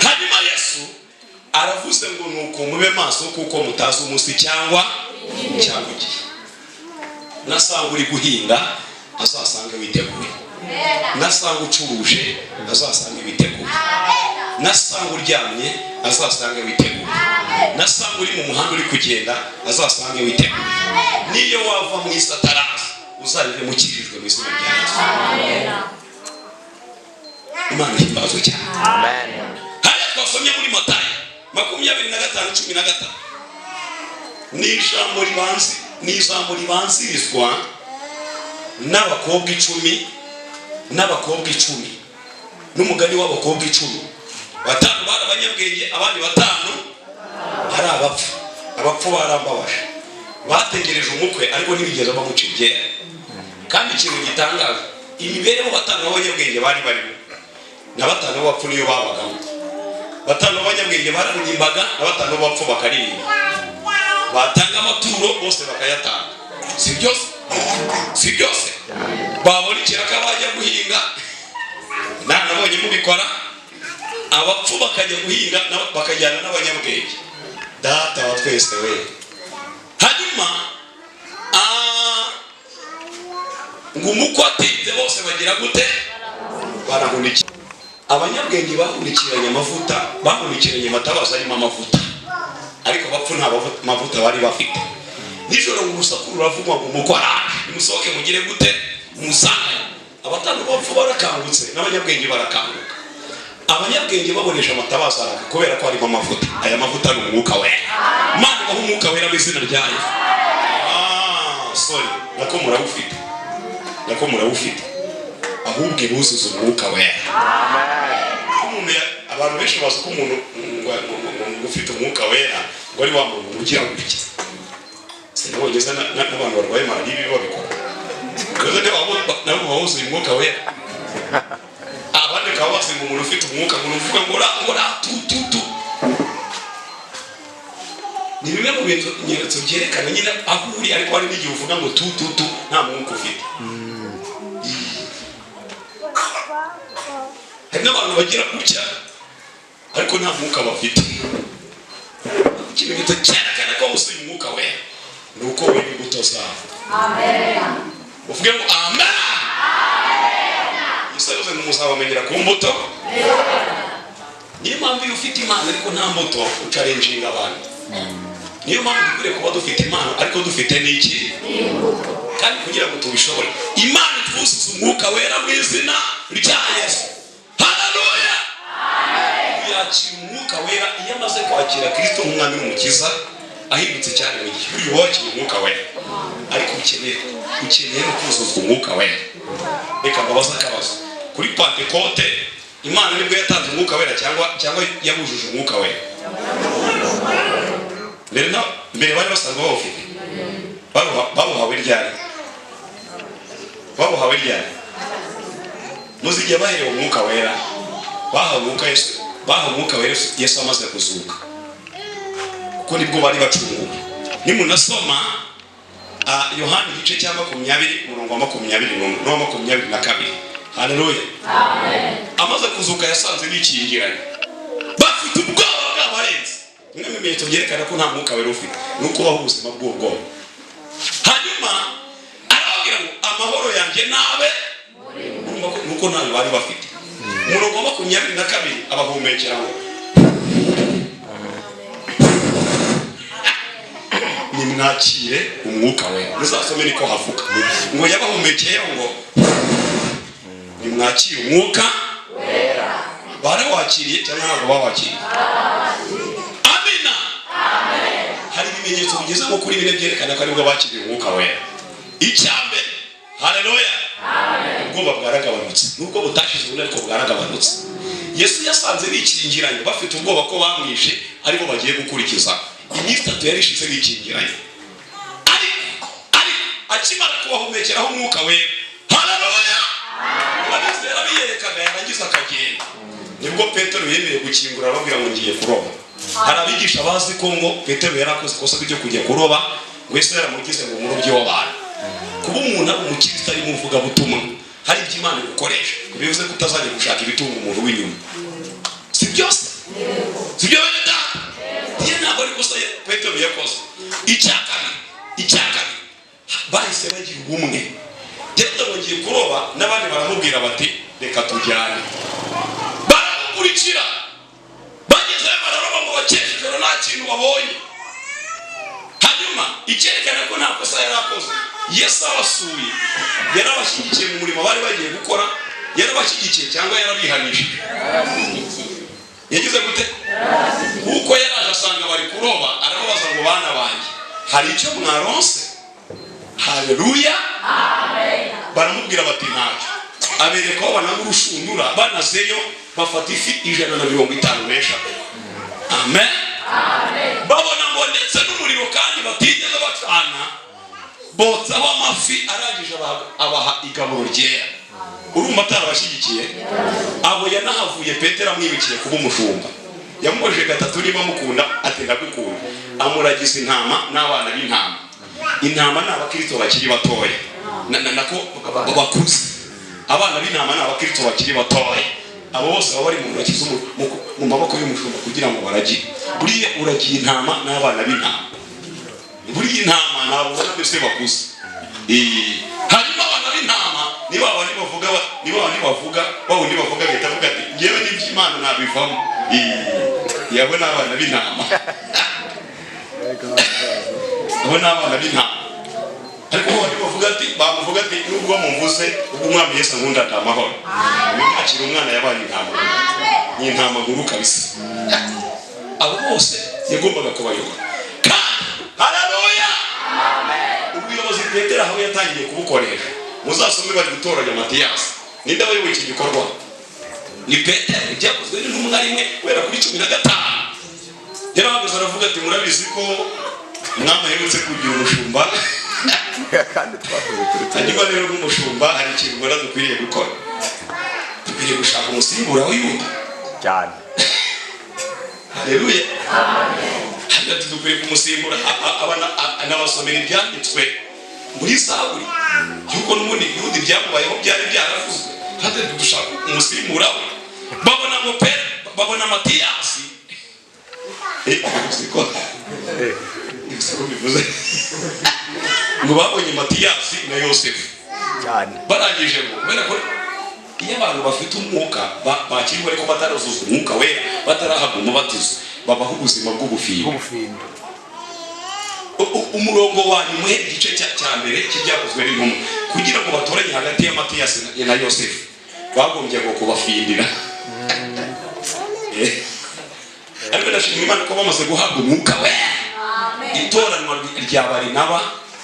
Hanyuma Yesu aravuze ngo: "Nuko mube maso, kuko mutazi umunsi cyangwa igihe." Nasanga uri guhinga, azasange witeguye. Nasanga ucuruje, azasange witeguye. Nasanga uryamye, azasange witeguye. Nasanga uri mu muhanda uri kugenda, azasange witeguye. Niyo wava mu isi ataraza, uzarive mukijijwe mu izina rya Yesu. Imana ihimbazwe cyane. Amen. Hariya twasomye muri Matayo 25:13, ni ijambo ribanzi, ni ijambo ribanzirizwa n'abakobwa 10, n'abakobwa 10, n'umugani w'abakobwa 10. Batanu bari abanyabwenge, abandi batanu ari abapfu. Abapfu barambabaje, bategereje umukwe ariko ntibigeze bamuca iryera. Kandi ikintu gitangaje, imibereho batanu b'abanyabwenge bari barimo. Na batanu b'abapfu niyo babagamo. Batanu b'abanyabwenge bararirimbaga, na batanu b'abapfu bakaririmba, batanga amaturo bose bakayatanga. Si byose? Si byose? Babona ikiraka bajya guhinga, nabonye mubikora, abapfu bakajya guhinga, bakajyana n'abanyabwenge. Data wa twese we. Hanyuma ngo umukwe atinze, bose bagira gute? Barahunikira. Abanyabwenge bahunikiranye amavuta, bahunikiranye amatabaza arimo amavuta, ariko abapfu nta mavuta bari bafite. Nijoro ngo urusaku ruravugwa ngo umukwe araje, nimusohoke mugire gute? Musange. Abatanu bapfu barakangutse n'abanyabwenge barakanguka. Abanyabwenge babonesha amatabaza araka kubera ko harimo amavuta. Aya mavuta ni Umwuka Wera. Imana ibaha Umwuka Wera mu izina rya Yesu. Ah, sorry, nako murawufite, nako murawufite, ahubwo ibuzuza Umwuka Wera. Umuntu abantu benshi bazi ko umuntu ngo ufite Umwuka Wera ngo ari wa muntu ugira gutya. Sinabonye n'abantu barwaye malariya babikora. Bivuze nabo baba buzuye Umwuka Wera. Abandi bakaba bazi ngo umuntu ufite umwuka ngo uvuga ngo ra ngo ra tu tu tu. Ni bimwe mu bimenyetso byerekana nyine aho uri, ariko hari n'igihe uvuga ngo tu tu tu nta mwuka ufite. Hari n'abantu bagira gutya ariko nta mwuka bafite. Ikimenyetso cyerekana ko wuzuye Umwuka Wera ni uko wera imbuto zawe. Uvuge ngo amen. Yesu yavuze ngo muzabamenyera ku mbuto. Niyo mpamvu iyo ufite impano ariko nta mbuto, uchallenginga abantu. Niyo mpamvu dukwiriye kuba dufite impano ariko dufite n'iki? Kandi kugira ngo tubishobore, Imana itwuzuze Umwuka Wera mu izina rya Yesu. Haleluya! Yakira Umwuka Wera iyo amaze kwakira Kristo nk'Umwami n'Umukiza, ahindutse cyane mu gihe uyu wakira Umwuka Wera. Ariko ukeneye no kuzuzwa Umwuka Wera. Reka mbabaze akabazo: kuri Pantekote Imana nibwo yatanze Umwuka Wera cyangwa yabujuje Umwuka Wera mbere? Na mbere bari basanzwe bawufite? Babuhawe ryari? Babuhawe ryari? Muzi igihe baherewe Umwuka Wera? Bahawe Umwuka Yesu, bahawe Umwuka Wera Yesu amaze kuzuka, kuko nibwo bari bacunguwe. Nimunasoma Yohani igice cya 20, umurongo wa 21 n'uwa 22. Haleluya! Amaze kuzuka yasanze bikingiranye, bafite ubwoba bwabarenze. Bimwe mu bimenyetso byerekana ko nta Mwuka Wera ufite ni uko ubaho ubuzima bw'ubwoba. Hanyuma arababwira ngo amahoro yanjye nabe. Urumva ko nuko ntayo bari bafite. Umurongo wa 22, abahumekera ngo nimwakire Umwuka Wera. Muzasome niko havuga ngo yabahumekeyeho ngo nimwakire Umwuka. Barawakiriye cyangwa ntabwo bawakiriye? Amina. Hari ibimenyetso bigeze nko kuri bine byerekana ko aribwo bakiriye Umwuka Wera. Icya mbere, haleluya, ubwoba bwaragabanutse. Nubwo butashize ubundi, ariko bwaragabanutse. Yesu yasanze bikingiranye, bafite ubwoba ko bamwishe aribo bagiye gukurikiza. Iminsi 3 yari ishize bikingiranye, ariko akimara kubahumekeraho Umwuka Wera, haleluya, abizera biyerekaga, yarangiza akagenda. Nibwo Petero yemeye gukingura, arababwira ngo ngiye kuroba. Hari abigisha bazi ko ngo Petero yari akoze ikosa ryo kujya kuroba, ngo Yesu yaramugize ngo umurobyi w'abantu. Kuba umuntu ari umukristo, ari mu ivugabutumwa, hari ibyo Imana igukoresha, bivuze ko utazajya gushaka ibitunga umuntu w'inyuma. Si byose? Si byo, bene data? Iyo ntabwo ari ikosa Petero yakoze. Icya kabiri, bahise bagira ubumwe. Genda ngo ngiye kuroba, n'abandi baramubwira bati reka tujyane. Baramukurikira, bagezeyo bararoba, ngo bakeshe ijoro nta kintu babonye. Hanyuma icyerekana ko nta kosa yari akoze, Yesu abasuye, yarabashyigikiye mu murimo bari bagiye gukora. Yarabashyigikiye cyangwa yarabihanishije? Yagize gute? Kuko yaraje asanga bari kuroba, arababaza ngo bana banjye, hari icyo mwaronse? Haleluya! Baramubwira bati ntacyo. Abereka aho banaga urushundura, banazeyo bafata ifi 153. Amen. Babona ngo ndetse n'umuriro kandi batigeze bacana, botsaho amafi. Arangije abaha igaburo ryera. Urumva atarabashyigikiye? Abo yanahavuye Petero amwibikiye kuba umushumba. Yamubajije gatatu niba amukunda, ati: "Ndagukunda." Amuragiza intama n'abana b'intama. Intama ni abakristo bakiri batoya, nako bakuze. Abana b'intama ni abakristo bakiri batoya. Abo bose baba bari mu ntoki mu maboko y'umushumba kugira ngo baragire. Buriya uragiye intama n'abana b'intama. Buriya intama ntabwo ubona mbese bakuze. Hanyuma abana b'intama ni ba bandi bavuga, ni ba bandi bavuga, ba wundi bavuga agahita avuga ati: "Ngewe n'iby'Imana nabivamo." Yabo ni abana b'intama, abo ni abana b'intama. Ariko bo bandi bavuga ati, bamuvuga ati: "Nubwo mumvuze, ubwo Umwami Yesu ankunda, ndi amahoro." Nakira umwana yabaye intama, ni intama nkuru kabisa. Abo bose yagombaga kubayobora. Kandi haleluya, ubuyobozi Petero aho yatangiye kubukoresha, muzasome bari gutoranya Matiyasi. Ninde wayoboye iki gikorwa? Ni Petero. Ibyakozwe n'Intumwa 1 guhera kuri 15, yarahagaze aravuga ati: "Murabizi ko Umwami aherutse kugira umushumba." Kandi twakoze turi. Hanyuma rero nk'umushumba hari ikintu mbona dukwiriye gukora: dukwiriye gushaka umusimbura w'Yuda. Cyane. Haleluya. Hanyuma ati: "Dukwiye kumusimbura." Anabasomera ibyanditswe muri Zaburi yuko n'ubundi Yuda ibyamubayeho byari byaravuzwe, kandi dushaka umusimbura we. Babona ngo pe, babona Matiyasi. Siko bivuze ngo babonye Matiyasi na Yosefu. Cyane. Barangije ngo kubera ko iyo abantu bafite umwuka bakiriwe ariko batarazuza umwuka wera, batarahabwa umubatizo, babaho ubuzima bw'ubufindo. Bw'ubufindo. Umurongo wa nyuma uhera igice cya mbere cy'Ibyakozwe n'Intumwa, kugira ngo batoranye hagati ya Matiyasi na Yosefu, bagombye ngo kubafindira. Ariko ndashima Imana ko bamaze guhabwa umwuka wera, itoranwa rya Barinaba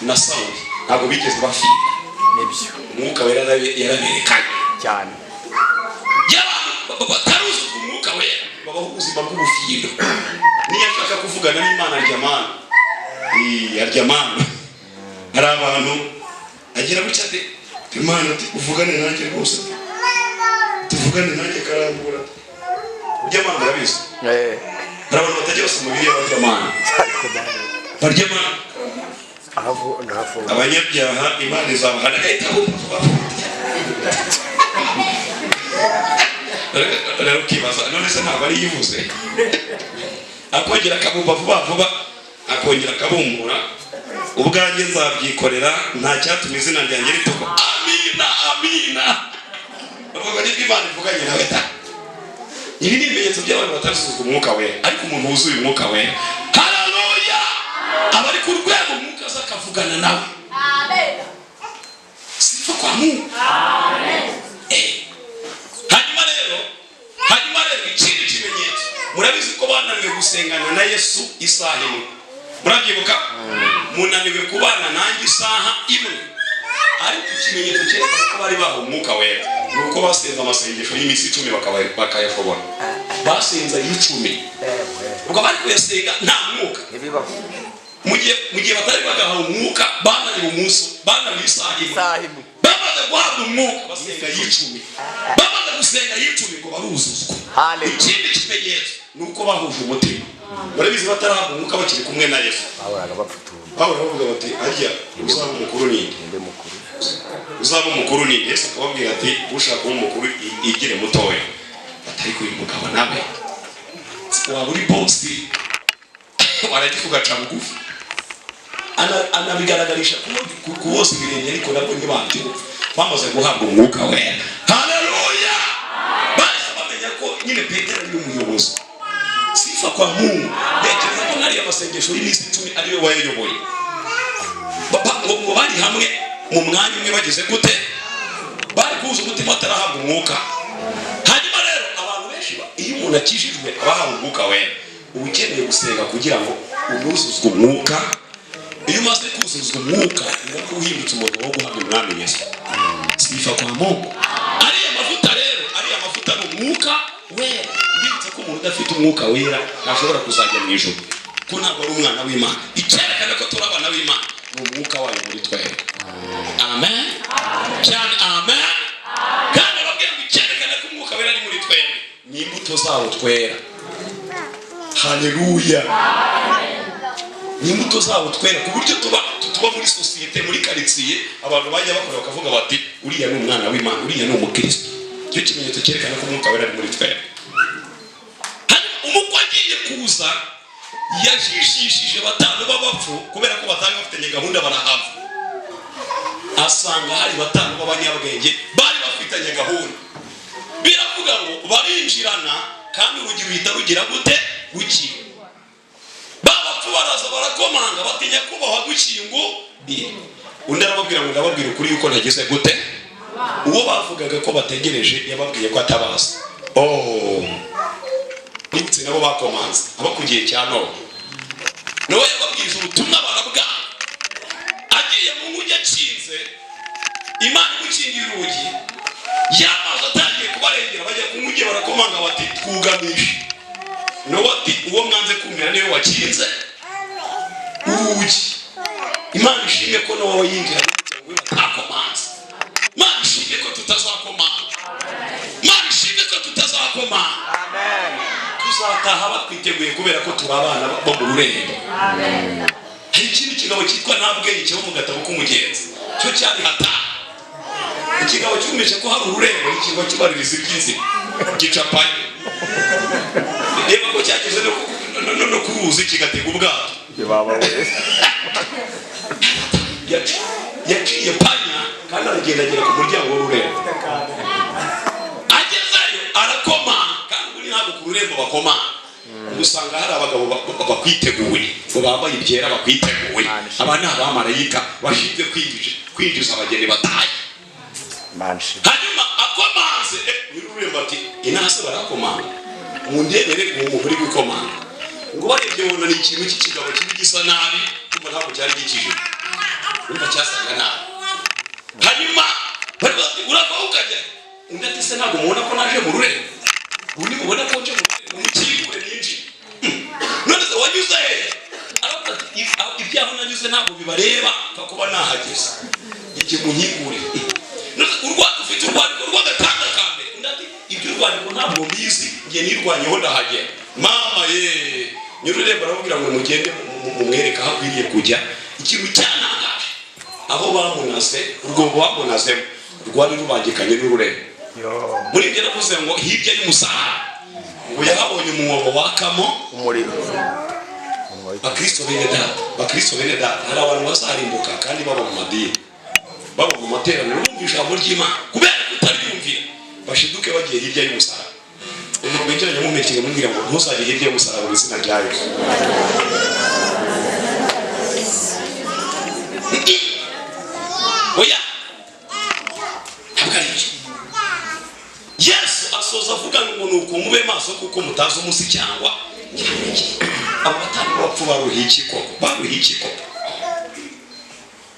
na Sawuli ntabwo bigeze bafinda. Nibyo. Umwuka wera yaraberekanye. Cyane. Y'abantu bataruzuzwa umwuka wera babaho ubuzima bw'ubufindo. Niyo ashaka kuvugana n'Imana arya manu. Arya manu. Hari abantu agira gutya ati: "Imana," ati, "uvugane nanjye rwose, tuvugane nanjye." Karambura urya manu, murabizi. Hari abantu batajya basoma Bibiliya, barya manu. Ariko manu. Barya manu. Ahavu ndahafunga. Abanyabyaha Imana izabahana, agahita abumva. Rero ukibaza: none se ntabwo ari yivuze? Akongera akabumva vuba vuba, akongera akabumbura: "Ubwanjye nzabyikorera, nta cyatuma izina ryanjye ritukwa." Amina, amina. Bavuga nibwo Imana ivuganye nawe ta. Ibi ni ibimenyetso by'abantu batarasuzwa umwuka wera. Ariko umuntu wuzuye umwuka wera, haleluya, aba ari ku rwego umwuka aza akavugana nawe. Sifa kwa Mungu. Hanyuma rero ikindi kimenyetso, murabizi ko bananiwe gusengana na Yesu isaha imwe. Murabyibuka? "Munaniwe kubana nanjye isaha imwe." Ariko ikimenyetso cyerekana ko bari bahawe umwuka wera ni uko basenze amasengesho y'iminsi 10 bakayashobora. Basenze ay'icumi, ubwo bari kuyasenga nta mwuka. Ntibibaho. Mu gihe batari bagahawe umwuka, bananiwe umunsi, bananiwe isaha imwe. Isaha imwe. Bamaze guhabwa umwuka basenga y'icumi. Bamaze gusenga y'icumi ngo baruzuzwa. Hallelujah. Ikindi kimenyetso ni uko bahuje umutima. Murabizi, batarahabwa umwuka, bakiri kumwe na Yesu, Bahoraga bapfutura. Bahora bavuga bati: "Harya uzaba umukuru ninde?" Ninde mukuru? "Uzaba umukuru ninde?" Yesu akababwira ati: "Ushaka kuba umukuru igire mutoya." Batari uyu mugabo nawe waba uri bosi, waragiye ugaca bugufi. Anabigaragarisha ku bose ibirenge, ariko nabwo ntibabyumva. Bamaze guhabwa umwuka wera, haleluya, bahise bamenya ko nyine Petero ari umuyobozi. Sifa kwa Mungu. Ntekereza ko nariya masengesho y'iminsi 10 ariwe wayayoboye. Ngo bari hamwe mu mwanya umwe, bageze gute? Bari kuzuza umutima batarahabwa umwuka. Hanyuma rero abantu benshi iyo umuntu akijijwe aba ahawe umwuka wera, uba ukeneye gusenga kugira ngo unuzuzwe umwuka. Iyo umaze kuzuzwa umwuka, ni nabwo uhindutse umuntu wo guhabwa Umwami Yesu. Sifa kwa Mungu. Ariya mavuta rero, ariya mavuta ni umwuka wera. Mbibutse ko umuntu udafite umwuka wera ntashobora kuzajya mu ijuru, ko ntabwo ari umwana w'Imana. Icyerekana ko turi abana b'Imana ni umwuka wayo muri twebwe. Amen cyane, amen. Kandi Imbuto zabo twera. Haleluya! Ni imbuto zabo twera, ku buryo tuba muri sosiyete, muri karitsiye, abantu bajya bakora bakavuga bati: "Uriya ni umwana w'Imana, uriya ni umukristo." Icyo kimenyetso cyerekana ko Umwuka Wera ari muri twebwe. Hanyuma umukwe agiye kuza, yajijishije batanu b'abapfu kubera ko batari bafitanye gahunda, barahava. Asanga hari batanu b'abanyabwenge bari bafitanye gahunda. Biravuga ngo barinjirana, kandi urugi ruhita rugira gute? Rukinga. Ba bapfu baraza barakomanga, batinya kubahwa dukinguriye. Undi arababwira ngo: "Ndababwira ukuri yuko ntagize gute." Uwo bavugaga ko bategereje yababwiye ko atabazi. Oh, nibutse nabo bakomanze abo ku gihe cya Nowa. Nowa yababwije ubutumwa barabwanga. Agiye mu nkuge akinze, Imana imukingira urugi, y'amazi atangiye kubarengera, bajya ku nkuge barakomanga bati: "Twugamishe." Nowa ati: "Uwo mwanze kumvira niwe wakinze urugi." Imana ishimwe ko Nowa yinjira n'umuryango we batakomanze. Imana ishimwe ko tutazakomanga. Imana ishimwe ko tutazakomanga. Tuzataha batwiteguye kubera ko turi abana bo mu rurembo. Hari ikindi kigabo cyitwa Nta Bwenge kiba mu gatabo k'umugenzi, cyo cyari hata ikigabo cyumvise ko hari ururembo, ikigo kibaririza iby'inzira, gicapanye. Reba ko cyageze no ku ruzi, kigatega ubwato. Baba we! Yaciye panya kandi aragenda agera ku muryango w'ururembo. Agezeyo arakoma, kandi ubundi ntabwo ku rurembo bakoma. Usanga hari abagabo bakwiteguye ngo bambaye ibyera, bakwiteguye. Aba ni abamarayika bashinzwe kwinjiza abageni bataye. Manshi. Hanyuma akomanze, nyir'ururembo ati: "Inase barakomanga, mundebere uwo muntu uri gukomanga." Ngo barebye babona ni ikintu cy'ikigabo kibi gisa nabi, kumva ntabwo cyari gikijije, urumva cyasaga nabi. Hanyuma bari bati: "Uravaho ukajya?" Undi ati: "Se ntabwo mubona ko naje mu rurembo? Ubundi mubona ko nje mu rurembo, mukingure ninjire." None se wanyuze he?" Aravuga ati: "Ibyaho nanyuze ntabwo bibareba, pfa kuba nahageze, njye munkingure." None ufite urwandiko rw'agatanda ka mbere?" Undi ati: "Iby'urwandiko ntabwo mbizi, njye nirwanyeho ndahagera." Mama ye, nyir'ururembo aramubwira ngo: "Mugende mumwereke aho akwiriye kujya." Ikintu cyanangaje, aho bamunaze, urwobo bamunazemo rwari rubangikanye n'ururembo. Yo! Muri ibyo navuze ngo hirya y'umusaraba ngo yahabonye umwobo wakamo Umuriro. Bakristo bene data, bakristo bene data, hari abantu bazarimbuka kandi baba mu madini, baba mu materaniro, bumva ijambo ry'Imana, kubera kutaryumvira bashiduke bagiye hirya y'umusaraba. Umuntu wegeranye mumekeye, mubwira ngo ntuzajye hirya y'umusaraba mu izina rya Yesu. Oya, ntabwo ari byo. Yesu asoza avuga ngo: "Nuko mube maso, kuko mutazi umunsi cyangwa iki." Abo batanu bapfu baruhiye iki koko? Baruhiye iki koko?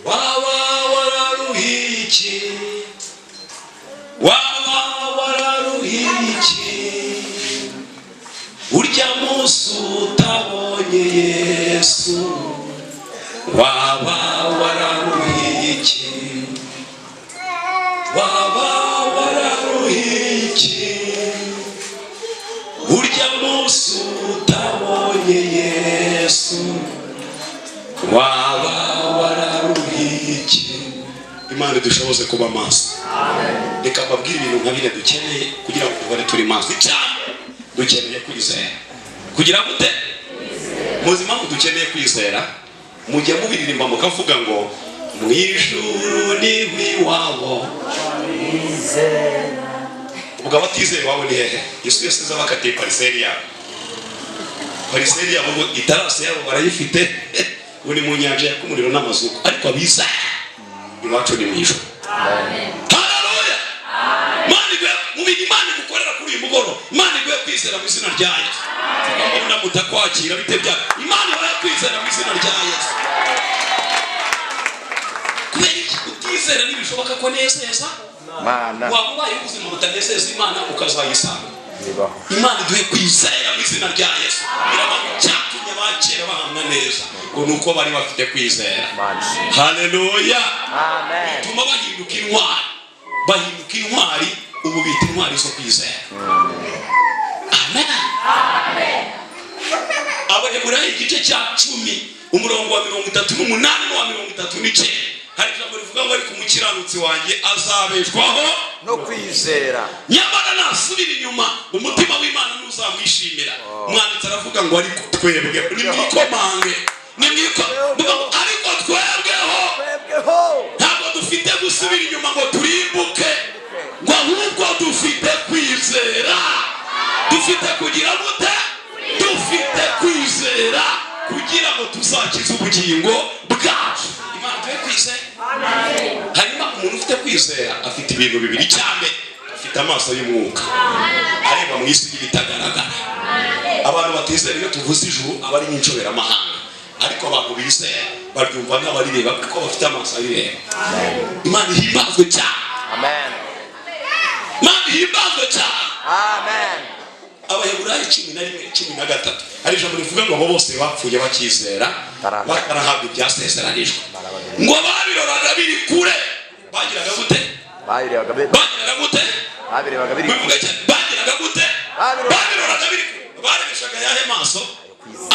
Waba wararuhiye iki? Waba wararuhiye iki urya munsi utabonye Yesu? Waba wararuhiye iki? Waba wararuhiye iki urya munsi utabonye Yesu? Waba wararuhiye iki? Imana idushoboze kuba maso. Reka mbabwire ibintu nka bine dukeneye kugira ngo duhore turi maso. Cyane dukeneye kwizera. Kugira gute? Muzi impamvu dukeneye kwizera? Mujya mubiririmba mukavuga ngo: "Mu ijuru ni iwabo." Ubwo abatizeye iwabo ni hehe? Yesu yasize abakatiye parcelle yabo, parcelle yabo ngo itarase yabo barayifite, ubu ni mu nyanja yaka umuriro n'amazuku. Ariko abizera, iwacu ni mu ijuru. Haleluya! Imana iguhe mu bintu Imana igukorera kuri uyu mugoroba, Imana iguhe kwizera mu izina rya Yesu. Mbona mutakwakira bite bya Imana ibahe kwizera mu izina rya Yesu. Kubera iki? Utizera ntibishoboka ko nezeza Mana. Waba ubaye ubuzima butanezeza Imana, ukazayisanga. Bibaho. Imana iduhe kwizera mu izina rya Yesu. Biravuga cyatumye abakera bahamwa neza ngo ni uko bari bafite kwizera. Imana ishimwe. Haleluya! Amen. Bituma bahinduka intwari, bahinduka intwari. Ubu bita intwari zo kwizera. Amen. cya 10, umurongo wa 38 n'uwa 39, hari ijambo rivuga ngo: "Ariko umukiranutsi wanjye azabeshwaho no kwizera." Nyamara nasubira inyuma, umutima w'Imana ntuzamwishimira. Umwanditsi aravuga ngo: "Ariko twebwe," nimwikomange, nimwiko ngo: "Ariko twebweho Twebweho ntabwo dufite gusubira inyuma ngo turimbuke," ngo ahubwo dufite kwizera. Dufite kugira gute? Dufite kwizera kugira ngo tuzakize ubugingo bwacu. Imana tuhe kwizera. Hanyuma umuntu ufite kwizera afite ibintu bibiri. Icya mbere, afite amaso y'umwuka areba mu isi y'ibitagaragara. Abantu batizera, iyo tuvuze ijuru aba ari nk'inshoberamahanga, ariko abantu bizera baryumva nk'abarireba kuko bafite amaso arireba. Imana ihimbazwe cyane. Amen. Imana ihimbazwe cyane. Amen. Abaheburayo 11 13, hari ijambo rivuga ngo abo bose bapfuye bakizera, batarahabwa ibyasezeranijwe, ngo babiroraga biri kure. Bagiraga gute? Babirebaga Bagiraga gute? Babirebaga biri Bivuga cyane. Bagiraga gute? Babiroraga biri kure. Barebeshaga ayahe maso?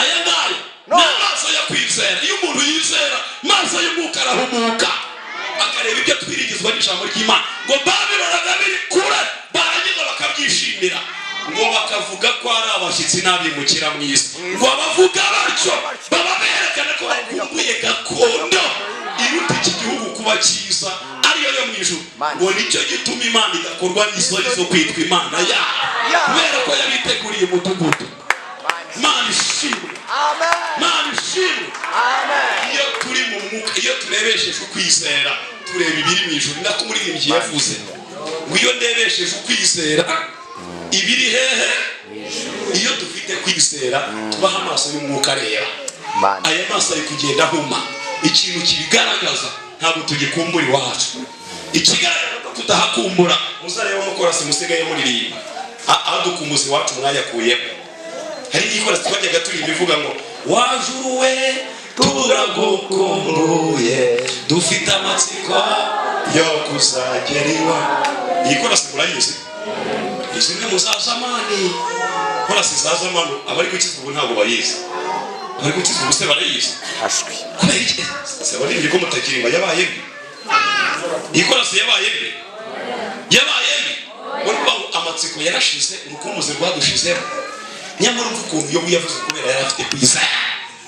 Aya ngayo ni amaso yo kwizera. Iyo umuntu yizera, maso y'umwuka arahumuka, akareba ibyo twiringizwa n'ijambo ry'Imana. Ngo babiroraga biri kure, barangiza bakabyishimira, ngo bakavuga ko ari abashyitsi n'abimukira mu isi. Ngo abavuga batyo baba berekana ko bakumbuye gakondo iruta iki gihugu kuba cyiza, ariyo yo mu ijuru. Ngo nicyo gituma Imana idakorwa n'isoni zo kwitwa Imana yabo, kubera ko yabiteguriye umudugudu. Imana ishimwe. Amen. Imana ishimwe. Amen. Iyo turi mu mwuka, iyo turebesheje ukwizera, tureba ibiri mu ijuru. Nako umuririmbyi yavuze ngo: "Iyo ndebesheje ukwizera ibiri hehe?" Iyo dufite kwizera, tubaha amaso y'umwuka areba. Imana. Aya maso ari kugenda ahuma. Ikintu kibigaragaza, ntabwo tugikumbura iwacu. Ikigaragaza ko tudahakumbura, muzareba umukorasi musigaye muririmba. Adukumbuza iwacu mwayakuyemo. Hari n'ikorasi twajyaga turirimba ivuga ngo: "Wajuru we, turagukumbuye, dufite amatsiko yo kuzagera iwa." Iyi korasi murayizi, ni zimwe mu za zamani, korasi za zamani. Abari gukizwa ubu ntabwo bayizi. Abari gukizwa ubu se barayizi? Ashwi. Kubera iki se abaririmbyi ko mutakirimba? Yabaye mbi iyi korasi, yabaye mbi, yabaye mbi. Ngo ni ukuvuga ngo amatsiko yarashize, urukumbuzi rwadushizemo. Nyamara umva ukuntu Yobu yavuze, kubera yari afite kwizera,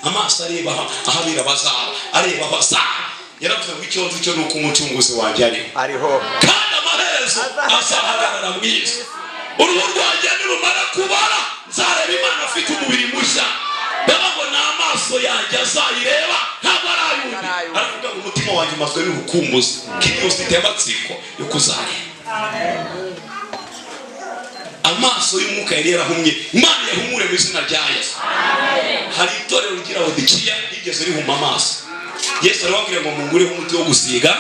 amaso areba aho abera bazaba, areba aho azaba, yaravuze ngo: "Icyo nzi cyo ni uko Umucunguzi wanjye ariho, Ariho. kandi amaherezo azahagarara mu isi. Uruhu rwanjye nirumara kubara, nzareba Imana afite umubiri mushya." Baba ngo ni amaso yanjye azayireba, ntabwo ari ay'undi. Aravuga ngo: "Umutima wanjye umazwe n'ubukumbuzi," curiosity, y'amatsiko yo kuzareba. Amaso y'umwuka yari yarahumye, Imana yahumure mu izina rya Yesu. Hari itorero ry'i Lawodikiya rigeze rihuma amaso. Yesu arababwira ngo: "Mungureho umuti wo gusiga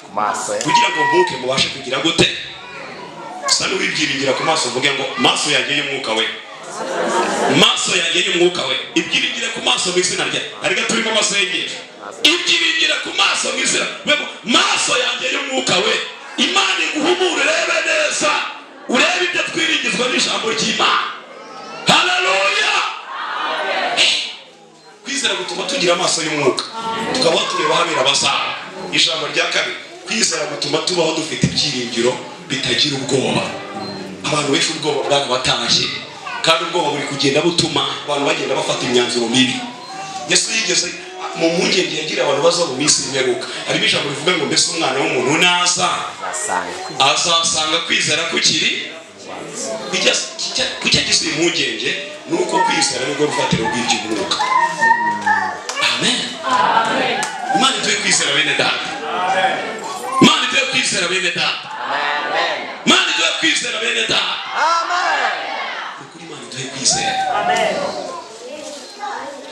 Ku maso ye. kugira ngo mpuke." Mubashe kugira gute? Sa n'uwibyiringira ku maso, uvuge ngo: "Maso yanjye y'umwuka we, maso yanjye y'umwuka we, ibyiringire ku maso mu izina rya." Ariko turimo amasengesho. Ibyiringire ku maso mu izina. Uvuge ngo: "Maso yanjye y'umwuka we, Imana iguhumure, urebe neza, urebe ibyo twiringizwa n'ijambo ry'Imana." Haleluya! Kwizera gutuma tugira amaso y'umwuka, tukaba tureba ahabera bazaba. Ijambo rya kabiri, kwizera gutuma tubaho dufite ibyiringiro bitagira ubwoba. Abantu benshi ubwoba bwarabatashye, kandi ubwoba buri kugenda butuma abantu bagenda bafata imyanzuro mibi. Yesu yigeze mu mpungenge yagira abantu baza mu minsi y'imperuka, harimo ijambo rivuga ngo: "Mbese umwana w'umuntu naza, Azasanga azasanga kwizera kukiri?" Kuki agize impungenge? Ni uko kwizera nibwo rufatiro rw'iby'umwuka. Amen. Imana iduhe kwizera, bene data. Imana iduhe kwizera, bene data. Amen. Imana iduhe kwizera, bene data. Amen. Ukuri, Imana iduhe kwizera.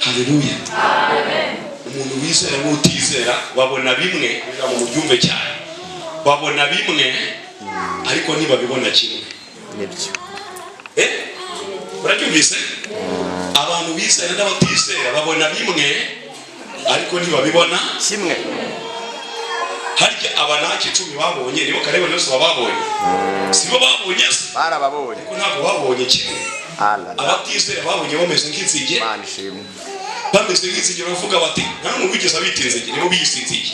Haleluya! Umuntu wizera n'utizera babona bimwe. Kugira ngo mubyumve cyane, babona bimwe ariko ntibabibona kimwe. Nibyo. Eh? Urabyumvise? Abantu bizera n'abatizera babona bimwe ariko ntibabibona kimwe. Harya abanaki 10 babonye nibo Kareba yose babonye? Sibo babonye se? Barababonye. Ariko ntabwo babonye kimwe. Alala. Abatizera babonye bameze nk'inzige. Imana ishimwe. Bameze nk'inzige, baravuga bati nta n'umuntu wigeze abita inzige, nibo biyise inzige.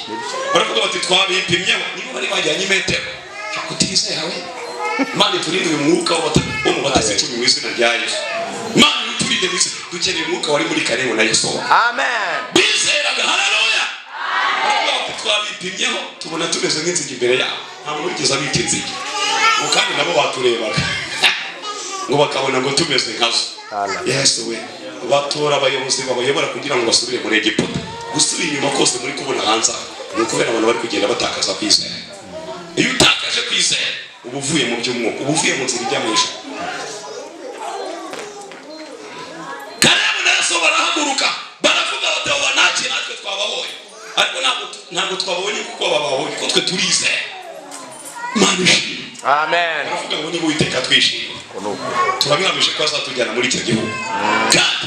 Baravuga bati twabipimyeho, nibo bari bajyanye imetero. Kutizera we! Imana iturinde uyu mwuka wo mu batasi 10 mu izina rya Yesu. Imana iturinde mu izina. Dukeneye umwuka wari muri Kalebu na Yosuwa. Amen. Bizeraga. Haleluya! Baravuga bati twabipimyeho, tubona tumeze nk'inzige imbere yabo. Nta muntu wigeze abita inzige ngo, kandi nabo baturebaga ngo bakabona ngo tumeze nkazo. Hallelujah. Yesu we! Batora abayobozi babayobora kugira ngo basubire muri Egiputa. Gusubira inyuma kose muri kubona hanze aha ni ukubera abantu bari kugenda batakaza kwizera. Iyo utakaje kwizera, uba uvuye mu by'umwuka, uba uvuye mu nzira ijya mu ijuru. Kalebu na Yosuwa barahaguruka, baravuga bati abo banaki natwe twababonye, ariko ntabwo twababonye kuko bababonye, kuko twe turizera. Imana ishimwe. Amen. Baravuga ngo niba Uwiteka twishimye, Uko ni ukuri. turabihamije ko azatujyana muri icyo gihugu, kandi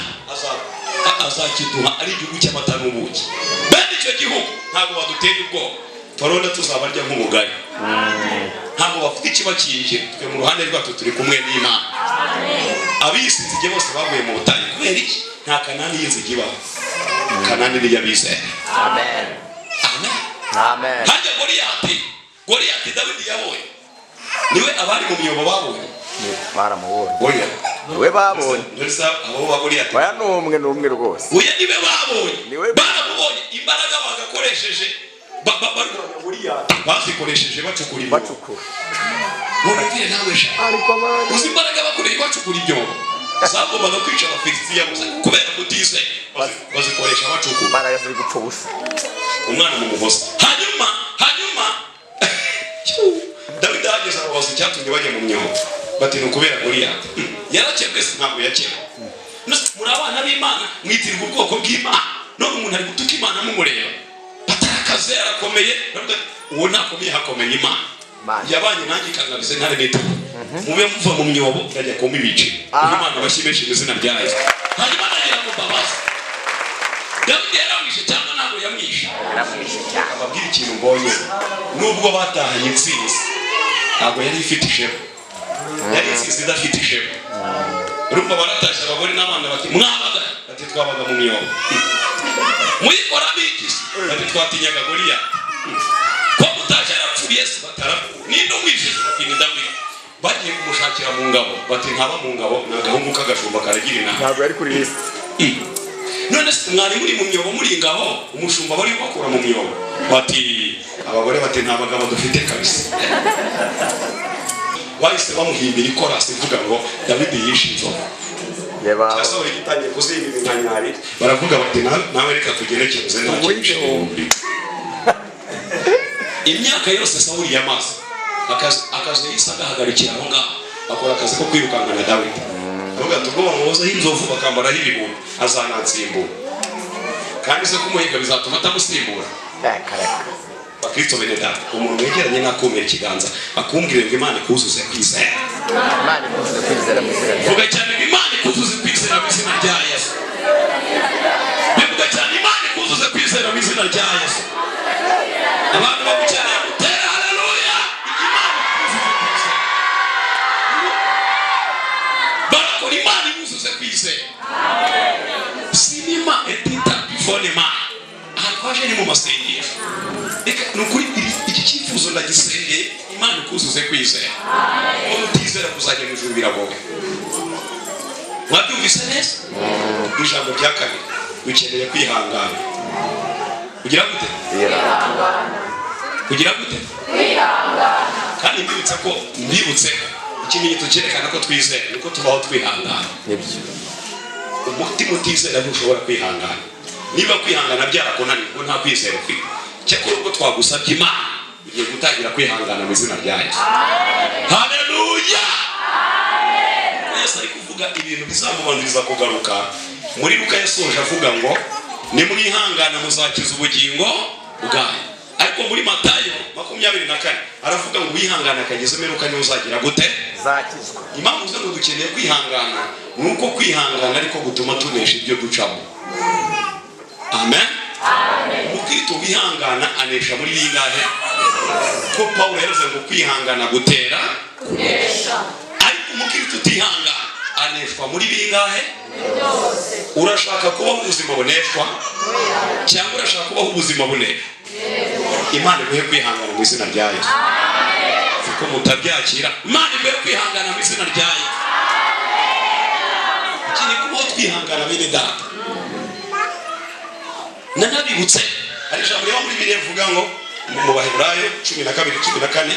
azakiduha ari igihugu cy'amata n'ubuki. Bene icyo gihugu ntabwo badutera ubwoba, turabona tuzabarya nk'ubugari. Ntabwo bafite ikibakingira, twe mu ruhande rwacu turi kumwe n'Imana. Abiyise inzige bose baguye mu butayu. Kubera iki? Nta Kanani y'inzige ibaho. Kanani ni iy'abizera. Amen. Amen. Amen. Harya Goliyati, Goliyati Dawidi yabonye, niwe abari mu myobo babonye? Baramubonye. Oya. Niwe babonye. Ndetse abo ba Goliyati. Oya, ni umwe, ni umwe rwose. Oya, niwe babonye. Niwe- Baramubonye. Imbaraga bagakoresheje barwanya Goliyati bazikoresheje bacukura imyobo. Bacukura. Mubwire nawe sha. Ariko abana. Uzi imbaraga bakoreye bacukura ibyobo zagombaga kwica Abafilisitiya gusa, kubera kutizera bazikoresha bacukura. Imbaraga ziri gupfa ubusa. Umwana mu muhoza. Hanyuma Dawidi ahageze ababaza icyatumye bajya mu myobo, bati ni ukubera Goliyati. Yarakebwe se? Ntabwo yakebwe. Muri abana b'Imana, mwitirwa ubwoko bw'Imana, none umuntu ari gutuka Imana mumureba. Batarakaze, arakomeye. Baravuga ati, uwo ntakomeye, hakomeye Imana. Imana. Yabanye nanjye ikangabize ntare n'ituku. Mube muva mu myobo, ndajya kumpa ibice. Imana abashyi benshi mu izina rya Yesu. Hanyuma ndagira ngo mbabaze, Dawidi yaramwishe cyangwa ntabwo yamwishe? Yaramwishe cyane. Ababwira ikintu mbonye: nubwo batahanye intsinzi, ntabwo yari ifite ishema, yari intsinzi idafite ishema. Urumva baratashye, abagore n'abana bati mwabaga, bati twabaga mu myobo. Muyikoramo iki se? Bati twatinyaga Goliyati. Ko mutashye yarapfuye se? Batarapfuye. Ninde umwishe se? Bati ni Dawidi. Bagiye kumushakira mu ngabo, bati ntaba mu ngabo, ni agahungu k'agashumba karagira inama. Ntabwo yari kuri lisite. None se mwari muri mu myobo, muri ingabo, umushumba bari bakura mu myobo? Bati abagore bati nta bagabo dufite kabisa. Bahise bamuhimbira ikorasi ivuga ngo Dawidi yishe inzovu. Yeba. Cyasohora gitangiye kuzinga iminkanyari, baravuga bati nawe reka tugerekereze nta kintu. Igihumbi. Imyaka yose Sawuli yamaze, akazi yahise agahagarikira aho ngaho, akora akazi ko kwirukankana Dawidi. Avuga ati ubwo bamuhozaho inzovu bakambaraho ibihumbi, azanansimbura. Kandi se kumuhiga bizatuma atamusimbura? Reka reka. Bakristo bene data, umuntu wegeranye nakumira ikiganza akumbwire ngo Imana ikuzuze kwizera. Imana ikuzuze kwizera mu izina rya Vuga cyane ngo Imana ikuzuze kwizera mu izina rya Yesu. Bivuga cyane, Imana ikuzuze kwizera mu izina rya Yesu. Abantu bagukeneye gutera haleluya. Imana ikuzuze kwizera. Barakora, Imana ikuzuze kwizera. Sinima etita bifonema. Aha twaje ni mu masengesho. Reka ni ukuri, iki cyifuzo ndagisengeye: Imana ikuzuze kwizera. Kuba utizera kuzajya mu ijuru biragoye. Mwabyumvise neza? Ijambo rya kabiri, dukeneye kwihangana. Kugira gute? Kugira gute? Kandi mbibutse ko ikimenyetso cyerekana ko twizera ni uko tubaho twihangana. Nibyo. Umutima utizera ntushobora kwihangana. Niba kwihangana byarakunaniye, ubwo nta kwizera ufite. Cyakora ubwo twagusabye Imana, ugiye gutangira kwihangana mu izina rya Yesu. Haleluya! Yesu ari kuvuga ibintu bizamubanziriza kugaruka. Muri Luka yasoje avuga ngo nimwihangana muzakiza ubugingo bwanyu, ariko muri Matayo 24 aravuga ngo wihangana akageza imperuka niwe uzagira gute? Zakizwa. Impamvu uvuze ngo dukeneye kwihangana ni uko kwihangana ariko gutuma tunesha ibyo ducamo. Amen. Umukristo wihangana anesha muri bingahe? Ko Pawulo yavuze ngo kwihangana gutera kunesha, ariko umukristo utihangana aneshwa muri bingahe? Urashaka kubaho ubuzima buneshwa cyangwa urashaka kubaho ubuzima bunesha? Imana iguhe kwihangana mu izina rya Yesu. Kuko mutabyakira, Imana iguhe kwihangana mu izina rya Yesu. Ukeneye kubaho twihangana, bene data. Nanabibutse, hari ijambo riba muri Bibiliya rivuga ngo, mu Baheburayo 12:14,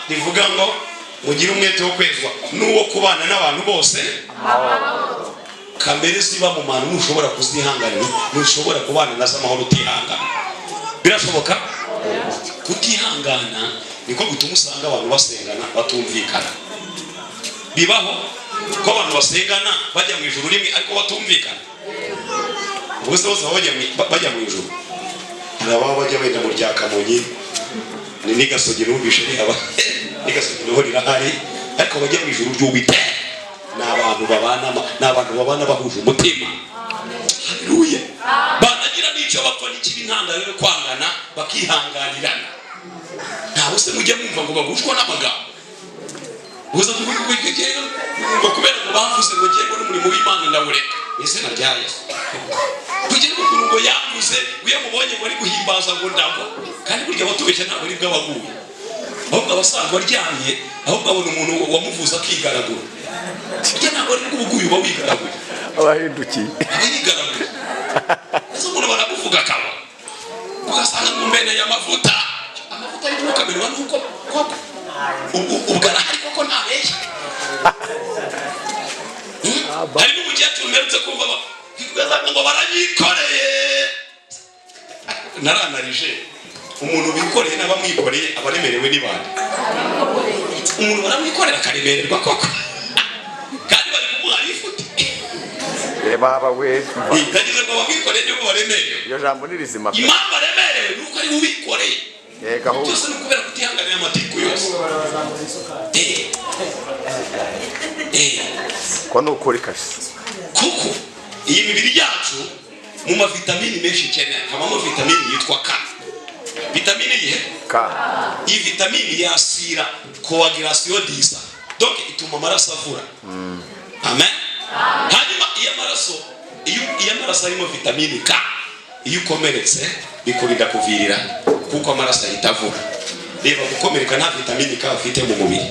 rivuga ngo mugire umwete wo kwezwa n'uwo kubana n'abantu bose. Kamere ziba mu bantu ntushobora kuzihanganira, ntushobora kubana nazo amahoro utihangana. Birashoboka? Kutihangana niko gutuma usanga abantu basengana batumvikana. Bibaho ko abantu basengana bajya mu ijuru rimwe ariko batumvikana. Ubwo se bose baba bajya mu ijuru? Hari ababa bajya wenda mu rya Kamonyi, ni n'igasogi, numvishe rihaba, n'igasogi niho rirahari. Ariko bajya mu ijuru ry'Uwiteka ni abantu babana, ni abantu babana bahuje umutima. Haleluya! Banagira n'icyo bapfa n'ikibi, intandaro yo kwangana, bakihanganirana. Ntabwo se mujya mwumva ngo bagushwa n'amagambo gusa, ngo kubera ngo bavuze ngo ngiye n'umurimo w'Imana ndawureka mu izina rya Yesu, kugira ngo ukuntu ngo yavuze ngo iyo mubonye ngo ari guhimbaza ngo ndagwa. Kandi burya abatubeshya ntabwo ari bw'abaguye, ahubwo abasanzwe aryamye, ahubwo abona umuntu wamuvuza akigaragura. Burya ntabwo ari bw'ubuguye, uba wigaraguye. Abahindukiye. Aba yigaraguye. Ese umuntu baramuvuga akaba, ugasanga ngo mbeneye amavuta, amavuta y'umwuka amenwa nuko koko ubwo arahari koko, ntabeshya. Hari n'umukecuru mperutse kumva ugasanga ngo baranyikoreye. Naranarije, umuntu wikoreye n'abamwikoreye abaremerewe n'ibandi. Umuntu baramwikorera akaremererwa koko, kandi bari kumuha ifuti. Baba we! Ndagize ngo abamwikoreye nibo baremerewe. Iryo jambo ni rizima pe. Impamvu aremerewe ni uko ari we ubikoreye. Yego, ahubwo. Byose ni ukubera kutihanganira amatiku yose. Ko ni ukuri kabisa. Kuko iyi mibiri yacu mu mavitamini menshi ikeneye habamo vitamini yitwa K. Vitamini yihe? K. Iyi vitamini yasira coagulation du sang, donc ituma amaraso avura. Amen. Hanyuma iyo amaraso, iyo amaraso arimo vitamini K, iyo ukomeretse bikurinda kuvirira, kuko amaraso ahita avura. Reba gukomereka nta vitamini K ufite mu mubiri,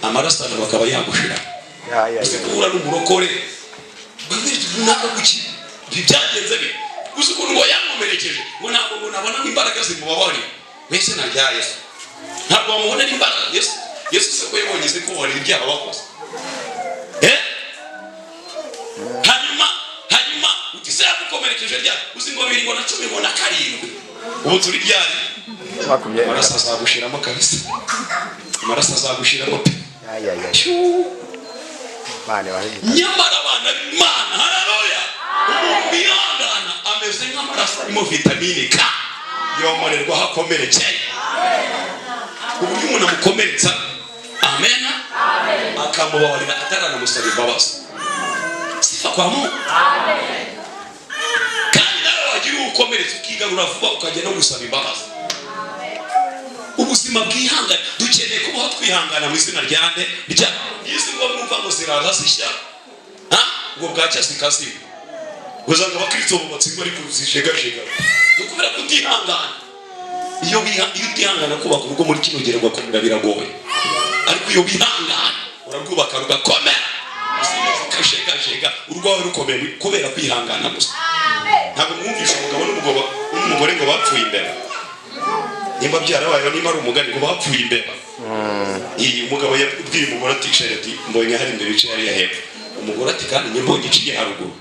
amaraso akaba yagushira. Ya ya Uzi ya. guhura n'umurokore runaka, kuki byagenze bite? Uzi ukuntu ngo yankomerekeje, ngo ntabwo ngo nabona imbaraga zimubabarira wese na rya Yesu, ntabwo wamubonera imbaraga Yesu. Yesu se ko yabonye izi kubabarira ibyaha wakoze? Eh? Hanyuma uti se yagukomerekeje ryari? Uzi ngo bibiri ngo na cumi ngo na karindwi. Ubu turi ryari? 20. Amaraso azagushiramo kabisa, amaraso azagushiramo pe. Ya ya ya. Bane bahe. Nyamara abana b'Imana, haleluya, umuntu wihangana ameze nk'amaraso arimo vitamini K, yomorerwa aho akomerekeye, ku buryo umuntu amukomeretsa, amena, akamubabarira ataranamusaba imbabazi. Sifa kwa Mungu. Kandi nawe wagira uwo ukomeretse ukigarura vuba, ukajya no gusaba imbabazi. Ubuzima bwihangana, dukeneye kubaho twihangana mu izina rya nde? Rya izi ngo mwumva ngo ziraza zishya, ha, ngo bwacya zikazima, usanga abakristo bubatse ingo ariko zijegajega, ni ukubera kutihangana. Iyo utihangana, kubaka urugo muri kino gihe rugakomera biragoye, ariko iyo wihangana urarwubaka rugakomera, zikajegajega, urwawe rukomeye kubera kwihangana gusa. Ntabwo mwumvisha umugabo n'umugore ngo bapfuye imbeba? Nimba byarabayeho, nimba ari umugani ngo bapfuye imbeba. Iyi umugabo yabwiye umugore ati: "Chérie," ati, "mbonye hari imbeba icaye hariya hepfo." Umugore ati: "Kandi njye mbonye iciye haruguru."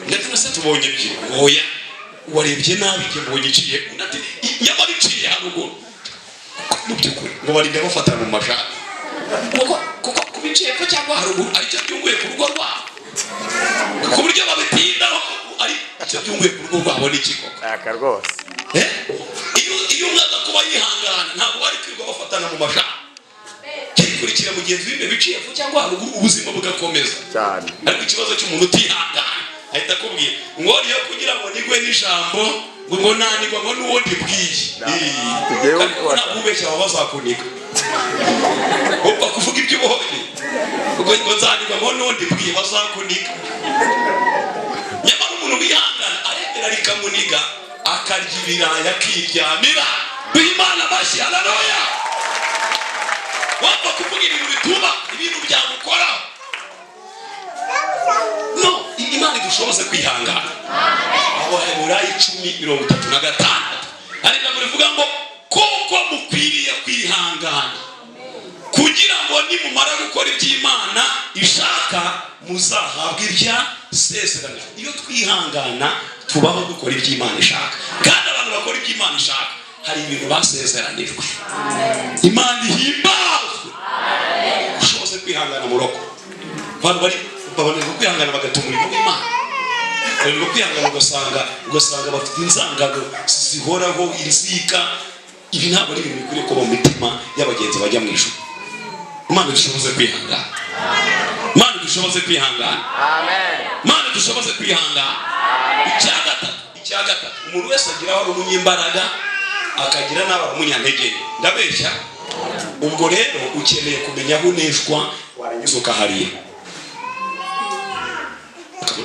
Ndetse na se tubonye ebyiri. Ngo: "Oya, warebye nabi, njye mbonye iciye." Undi ati: "Nyamara iciye haruguru." Mu by'ukuri ngo barinda bafatana mu mashati, kuko kuba iciye hepfo cyangwa haruguru aricyo byunguye ku rugo rwabo, ku buryo babitindaho, ari icyo byunguye ku rugo rwabo ni iki koko? Aka rwose. Eh? Iyo umwe aza kuba yihangana, ntabwo bari kwirirwa bafatana mu mashati, kikurikira mugenzi w'imbeba iciye hepfo cyangwa haruguru, ubuzima bugakomeza. Cyane. Ariko ikibazo cy'umuntu utihangana, ahita akubwira ngo niyo kugira ngo nigwe n'ijambo, ngo nanigwa ngo n'uwo ndibwiye. Tugiye Kandi gukora. ntabwo ubeshya baba bazakuniga, upfa kuvuga ibyo ubonye. Ubwo ngo nzanigwamo n'undi bwiye bazakuniga. Nyamara umuntu wihangana aremera rikamuniga, akarya ibirayi akiryamira. Duhe Imana amashyi, haleluya! Wapfa kuvuga ibintu bituma ibintu byagukoraho. No Imana idushoboze kwihangana. Abaheburayo 10:36 hari ijambo rivuga ngo: "Kuko mukwiriye kwihangana, kugira ngo nimumara gukora iby'Imana ishaka muzahabwe ibya sezeranijwe." Iyo twihangana, tubaho dukora iby'Imana ishaka, kandi abantu bakora iby'Imana ishaka hari ibintu basezeranijwe. Imana ihimbazwe. Ushoboze kwihangana muroko. Abantu bari babananirwa kwihangana bagata umurimo w'Imana, bananirwa kwihangana, ugasanga bafite inzangano zihoraho, inzika. Ibi ntabwo ari ibintu bikwiriye kuba mu mitima y'abagenzi bajya mu ijuru. Imana dushoboze kwihangana, Imana dushoboze kwihangana. Imana dushoboze kwihangana. Icya gatatu, umuntu wese agira aho ari umunyembaraga, akagira n'aho ari umunyantege nke. Ndabeshya? Ubwo rero ukeneye kumenya aho uneshwa, warangiza ukaharira.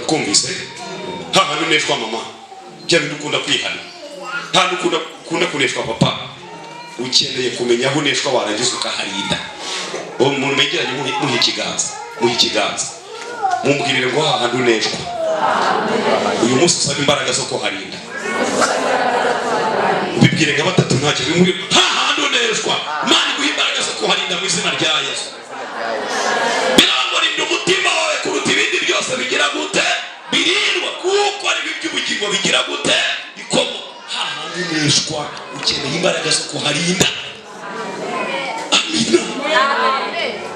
Kumvise hahandi uneshwa, mama, bya bintu ukunda kwihana, hahandi ukunda kuneshwa, papa, ukeneye kumenya aho uneshwa, warangiza ukaharinda. Uwo muntu mwegeranye, muhe ikiganza, muhe ikiganza, mumbwirire ngo: "Hahandi uneshwa, uyu munsi usaba imbaraga zo kuharinda." Ubibwire nka batatu, ntacyo bimubwire. Hahandi uneshwa, Imana iguha imbaraga zo kuharinda mu izina rya Yesu. Biravuga ngo: "Rinda umutima wawe kuruta ibindi byose bigira gute? Birindwa, kuko ari iby'ubugingo bigira gute? Bikomo." Hahandi uneshwa ukeneye imbaraga zo kuharinda. Amina.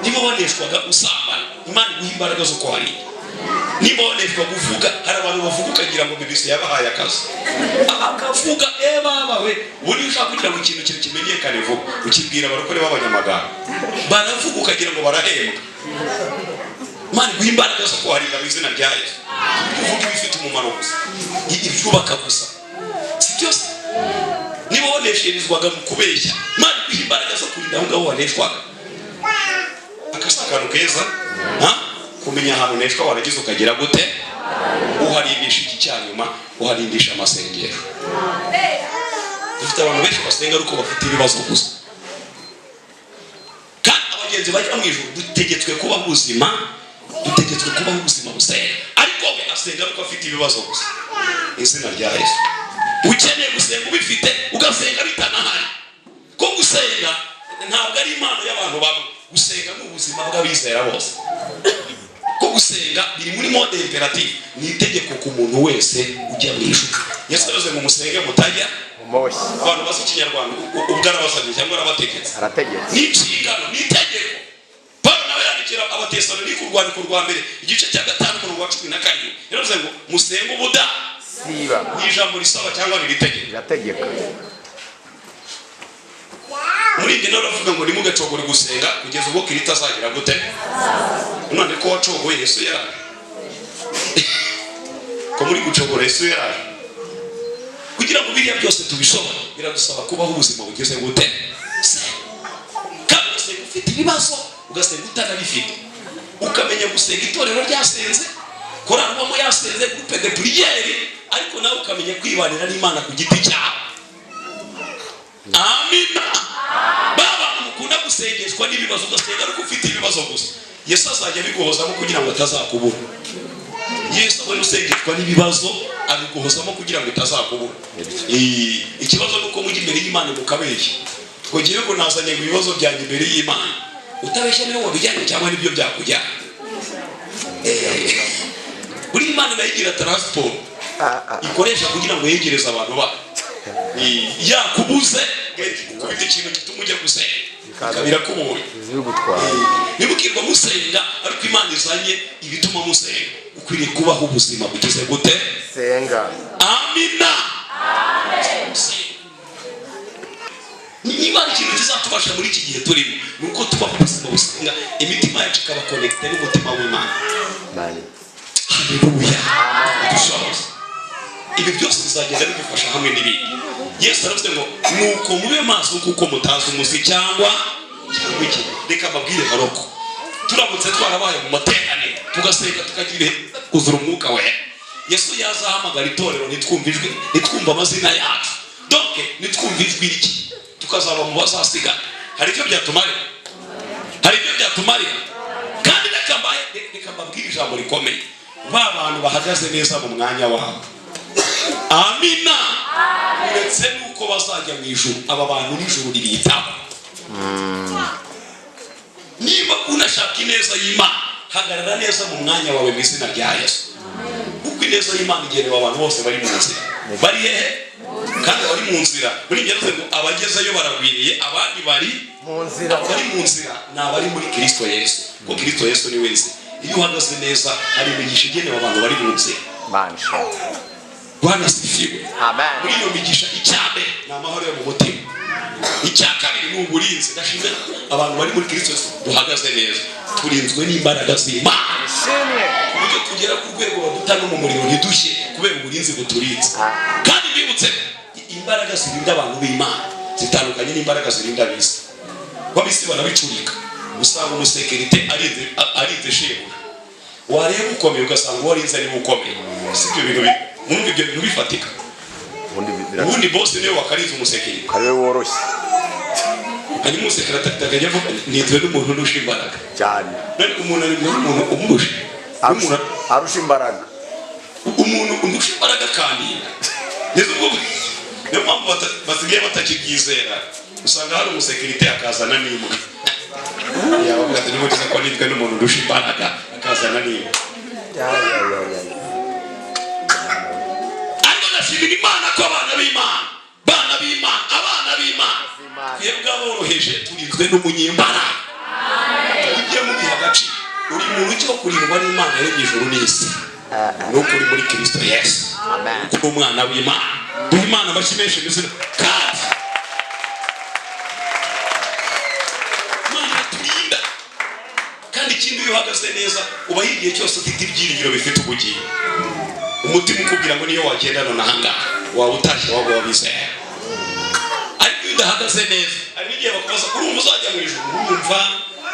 Niba waneshwaga usambana, Imana iguha imbaraga zo kuharinda. Niba waneshwa kuvuga, hari abantu bavuga ukagira ngo BBC yabahaye akazi, akavuga bawe. Ubundi iyo ushaka kugira ngo ikintu kintu kimenyekane vuba, ukibwira abarokore b'abanyamagambo, baravuga ukagira ngo barahembwa. Imana iguha imbaraga zo kuharinda mu izina rya Yesu. Uvuga ibifite umumaro gusa, ibyubaka gusa, si byose. Niba wanesherezwaga mu kubeshya, Imana iguha imbaraga zo kurinda aho ngaho waneshwaga. Aka si akantu keza? Ha? Kumenya ahantu uneshwa, warangiza ukagira gute? Uharindisha iki? Cya nyuma, uharindisha amasengesho. Dufite abantu benshi basenga ariko bafite ibibazo gusa. Kandi abagenzi bajya mu ijuru dutegetswe kubaho ubuzima, dutegetswe kubaho ubuzima busenga, ariko we asenga ariko afite ibibazo gusa. Izina rya Yesu. Ukeneye gusenga ubifite, ugasenga bitanahari. Ko gusenga ntabwo ari impano y'abantu bamwe, gusenga ni ubuzima bw'abizera bose. Ko gusenga biri muri mode impératif, ni itegeko ku muntu wese ujya mu ijuru. Yesu yavuze ngo: "Musenge mutajya Moshyi. Abantu bazi Ikinyarwanda, ubwo arabasabye cyangwa arabategetse? Arategetse. Ni inshingano, ni itegeko. Paul nawe yandikira Abatesalonike urwandiko rwa mbere, igice cya 5, umurongo wa 17, yaravuze ngo: "Musenge ubuda Siba. Ni ijambo risaba cyangwa ni iritegeko? Irategeka. Muri ibyo nawe uravuga ngo: "Ntimugacogore gusenga kugeza ubwo Kirito azagira gute?" None ko wacogoye, Yesu yaraje? Ko muri gucogora, Yesu yaraje? Kugira ngo biriya byose tubishobore, biradusaba kubaho ubuzima bugeze gute? Senga. Kandi ugasenga ufite ibibazo, ugasenga utanabifite, ukamenya gusenga itorero ryasenze, korali ubamo yasenze, groupe de prière, ariko nawe ukamenya kwibanira n'Imana ku giti cyawe. Amina. Ba bantu mukunda gusengeshwa n'ibibazo, ugasenga ariko ufite ibibazo gusa, Yesu azajya abiguhozamo kugira ngo atazakubura. Yesu abona usengeshwa n'ibibazo, abiguhozamo kugira ngo utazakubura. Ikibazo ni uko mujya imbere y'Imana mukabeshya ngo: "Ngewe ngo nazanye ngo ibibazo byanjye imbere y'Imana." Utabeshya, niwe wabijyanye cyangwa nibyo byakujyana? Buri Imana nayo igira transport ikoresha kugira ngo yegereze abantu bayo. Yakubuze, kubita ikintu gituma ujya gusenga, ikaba irakubonye. Zibigutwara. Ntibukirwa musenga ariko Imana izanye ibituma musenga. Ukwiriye kubaho ubuzima bugeze gute? Senga. Amina. Niba hari ikintu kizatufasha muri iki gihe turimo, ni uko tubaho ubuzima busenga, imitima yacu ikaba connecté n'umutima w'Imana. Mani. Haleluya! Dushoboze ibi byose bizagenda bidufasha hamwe n'ibindi. Yesu aravuze ngo: "Nuko mube maso, kuko mutazi umunsi cyangwa iki." Reka mbabwire, baroko. Turamutse twarabaye mu materaniro, tugasenga, tukagira ibihe, kuzura Umwuka Wera, Yesu yazahamagara itorero ntitwumve ijwi, ntitwumve amazina yacu, donc ntitwumve ijwi rye, tukazaba mu bazasigara, hari icyo byatumarira? Hari icyo byatumarira? Kandi reka mbabwire ijambo rikomeye. Ba bantu bahagaze neza mu mwanya wabo, amina, uretse n'uko bazajya mu ijuru, aba bantu n'ijuru ribitaho. Niba unashaka ineza y'Imana, hagarara neza mu mwanya wawe mu izina rya Yesu, kuko ineza y'Imana igenewe abantu bose bari mu nzira. Bari hehe? Kandi abari mu nzira, muri njye ngo abagezeyo baragwiriye, abandi bari mu nzira. Abari mu nzira ni abari muri Kirisito Yesu, kuko Kirisito Yesu ni we nzira. Iyo uhagaze neza, hari imigisha igenewe abantu bari mu nzira. Imana ishimwe. Bwana asifiwe. Amen. Muri iyo migisha, icya mbere ni amahoro yo mu mutima, icya kabiri ni uburinzi. Ndashimira abantu bari muri Kirisito Yesu duhagaze neza, turinzwe n'imbaraga z'Imana Ishimwe. ku buryo tugera ku rwego baduta no mu muriro ntidushye, kubera uburinzi buturinze. Kandi bibutse, imbaraga zirinda abantu b'Imana zitandukanye n'imbaraga zirinda ab'isi. W'ab'isi barabicurika, usanga umusekirite arinze shebuja, wareba ukomeye ugasanga uwo arinze niwe ukomeye. Si ibyo bintu mwumva ibyo bintu bifatika? Ubundi biraca. Ubundi boss niwe wakarinze umusekirite. Ariwe woroshye. Hanyuma umusekirite akajya avuga: "Ninzwe n'umuntu undusha imbaraga." Cyane. None umuntu arinzwe n'umuntu umurusha Arusha arusha imbaraga. Umuntu undusha imbaraga akandinda. Nizo ubwo niyo mpamvu basigaye batakibyizera. Usanga hari umusekirite akazana n'imbwa. Yabavuga ati: "Niba ugize ko nitwe n'umuntu undusha imbaraga," akazana n'imbwa. Ya, ya, ya, ya. Ariko ndashimira Imana ko abana b'Imana, bana b'Imana, abana b'Imana, twebwe aboroheje turinzwe n'umunyembaraga. Ujye mubiha agaciro. Uri muntu cyo kurindwa n'Imana yaremye ijuru n'isi, nuko uri muri Kirisito Yesu. Amen. Uri umwana w'Imana. Duhe Imana amashyi menshi mu izina. Kandi Imana iraturinda. Kandi ikindi, iyo uhagaze neza, ubaho igihe cyose ufite ibyiringiro bifite ubugingo. Umutima ukubwira ngo niyo wagenda none ahangaha, waba utashye, waba wabizeye. Ariko iyo udahagaze neza, hari n'igihe bakubaza: "Urumva uzajya mu ijuru?" Urumva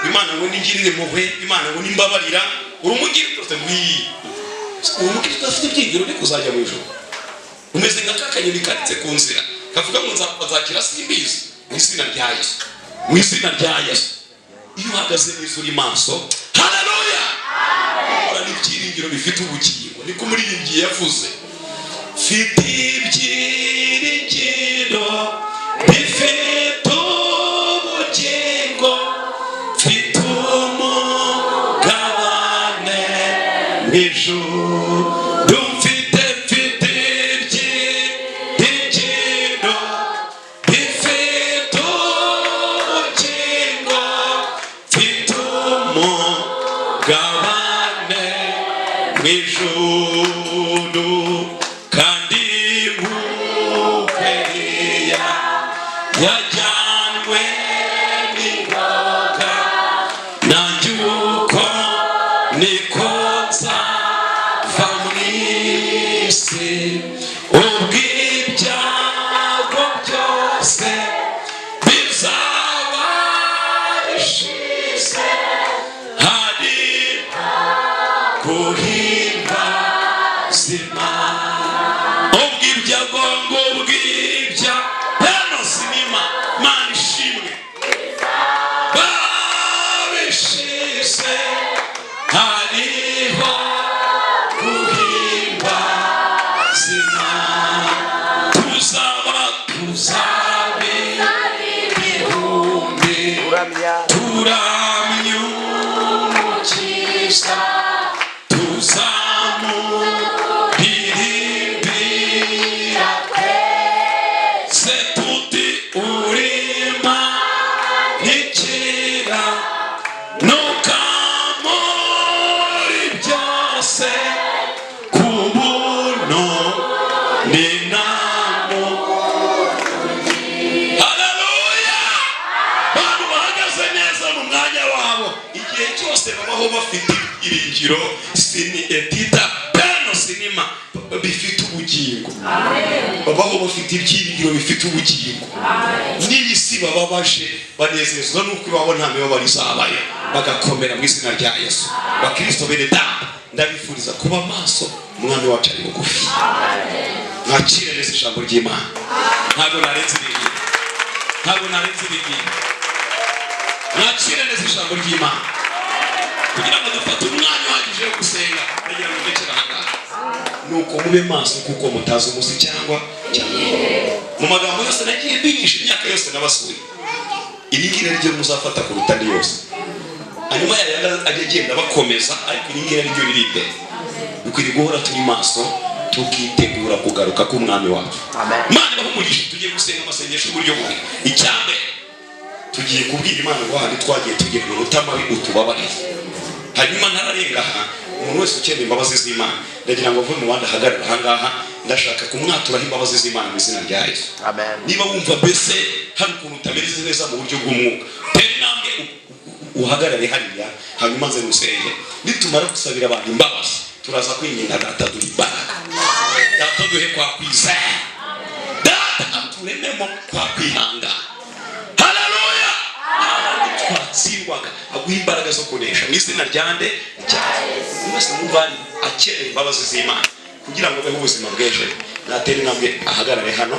Imana ngo nigirire impuhwe, Imana ngo nimbabarira, uri umukristo ngwiyi, uri umukristo udafite ibyiringiro byo kuzajya mu ijuru, umeze nka ka kanyoni karitse ku nzira kavuga ngo nzakira simbizi. Mu izina rya Yesu, mu izina rya Yesu, iyo uhagaze neza, uri maso, haleluya, uhora n'ibyiringiro bifite ubugingo. Niko umuririmbyi yavuze: "Mfite ibyiringiro bifite ubugingo, mfite umugabane mu ijuru, mfite ibyiringiro bifite ubugingo, mfite umugabane mu ijuru, kandi nk'ukweriya yajyanwe n'ingoga, nanjye uko niko nzava mu isi, ubw'ibyago byose bizaba bishize, hari guhimbaza Imana." Ubw'ibyago ngo ubw'ibya hano sinima. Mana ishimwe, babishize, hariho guhimbaza Imana. Tuzabe ibihumbi Kuramya. Turamya Umukiza, tuzamuririmbira twese tuti: "Urima nikira nuka muri byose ku buntu ni namo." Haleluya! Bantu bahagaze neza mu mwanya wabo, igihe cyose babaho bafite ibyiringiro sini etita peno sinima bifite ubugingo. Babaho bafite ibyiringiro bifite ubugingo. N'iyi si bababaje, banezezwa n'uko iwabo nta mibabaro izabayo, bagakomera mu izina rya Yesu. Bakristo bene data, ndabifuriza kuba maso, Umwami wacu ari bugufi. Mwakire neza ijambo ry'Imana. Ntabwo narenze ibingibi, ntabwo narenze ibingibi. Mwakire neza ijambo ry'Imana kugira ngo dufate umwanya uhagije wo gusenga. Ndagira ngo ndekere ahangaha. Nuko mube maso, kuko mutazi umunsi cyangwa mu magambo yose nagiye mbigisha imyaka yose nabasuye, iri ngiri ari ryo muzafata kuruta andi yose. Hanyuma yayandi ajya agenda bakomeza, ariko iri ngiri ari ryo riri imbere. Dukwiriye guhora turi maso, tukitegura kugaruka k'Umwami wacu. Imana ibahe umugisha. Tugiye gusenga amasengesho y'uburyo bubiri. Icya mbere, tugiye kubwira Imana ngo handi twagiye tugira amanota mabi, utubabarire. Hanyuma ntararenga aha, umuntu wese ukeneye imbabazi z'Imana, ndagira ngo ave mu bandi ahagarare ahangaha. Ndashaka kumwaturaho imbabazi z'Imana mu izina rya Yesu. Amen. Niba wumva mbese hari ukuntu utameze neza mu buryo bw'umwuka, tera intambwe uhagarare hariya, hanyuma nze musenge. Nitumara gusabira abantu imbabazi, turaza kwinginga Data duhe imbaraga, Data duhe kwa kwizera, Data aturememo kwa kwihangana. Haleluya! Ahandi twatsindwaga, aguha imbaraga zo kunesha mu izina rya nde? Rya Yesu. Wese wumva akeneye imbabazi z'Imana kugira ngo abeho ubuzima bw'ejo, natere intambwe ahagarare hano,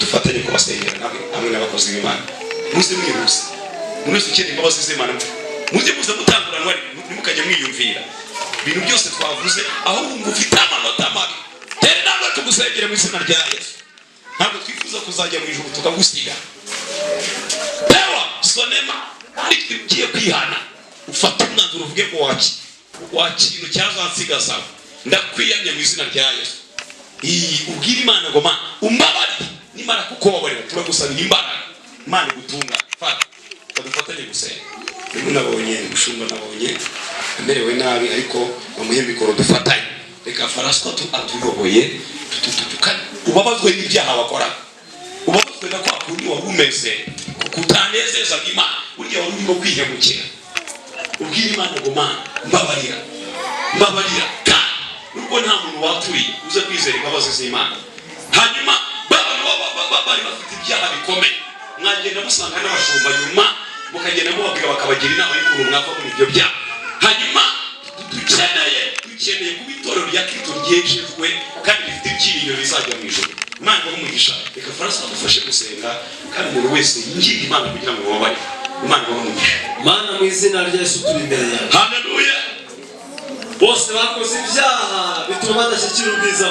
dufatanye kubasengera namwe hamwe n'abakozi b'Imana. Muze mwihuse. Umuntu wese ukeneye imbabazi z'Imana, mujye muze mutanguranwa, ntimukajye mwiyumvira ibintu byose twavuze. Aho wumva ufite amanota mabi, tera intambwe tugusengere mu izina rya Yesu. Ntabwo twifuza kuzajya mu ijuru tukagusiga. Pewa sonema, ariko ugiye kwihana, ufate umwanzuro uvuge ngo waki wa kintu cyazansigaza, ndakwiyamye mu izina rya Yesu. Iyi ubwira Imana ngo: "Mana, umbabarire." Nimara kukubabarira, turagusabira imbaraga, Imana igutunga. Fata badufatanye gusenga. Rimwe nabonye umushumba, nabonye amerewe nabi, ariko bamuhe mikoro dufatanye. Reka Faraswa atuyoboye. Ubabazwe n'ibyaha wakora, ubabazwe na kwa kundi wari umeze kutanezezaga Imana, burya wari urimo kwihemukira. Ubwira Imana ngo: "Mana, mbabarira, mbabarira." Kandi nubwo nta muntu waturiye, uze kwizera imbabazi z'Imana. Hanyuma baba bari bafite ibyaha bikomeye, mwagenda musanga n'abashumba, nyuma mukagenda mubabwira, bakabagira inama y'ukuntu mwava muri ibyo byaha. Hanyuma dukeneye kuba itorero rya Kristo ryejejwe kandi rifite ibyiringiro bizajya mu ijuru. Imana ibahe umugisha. Reka Faransa adufashe gusenga, kandi umuntu wese yinginga Imana kugira ngo babare. Imana ibahe umugisha. Mana, mu izina rya Yesu, turi imbere yawe. Haleluya. Bose bakoze ibyaha bituma badashyikira ubwiza.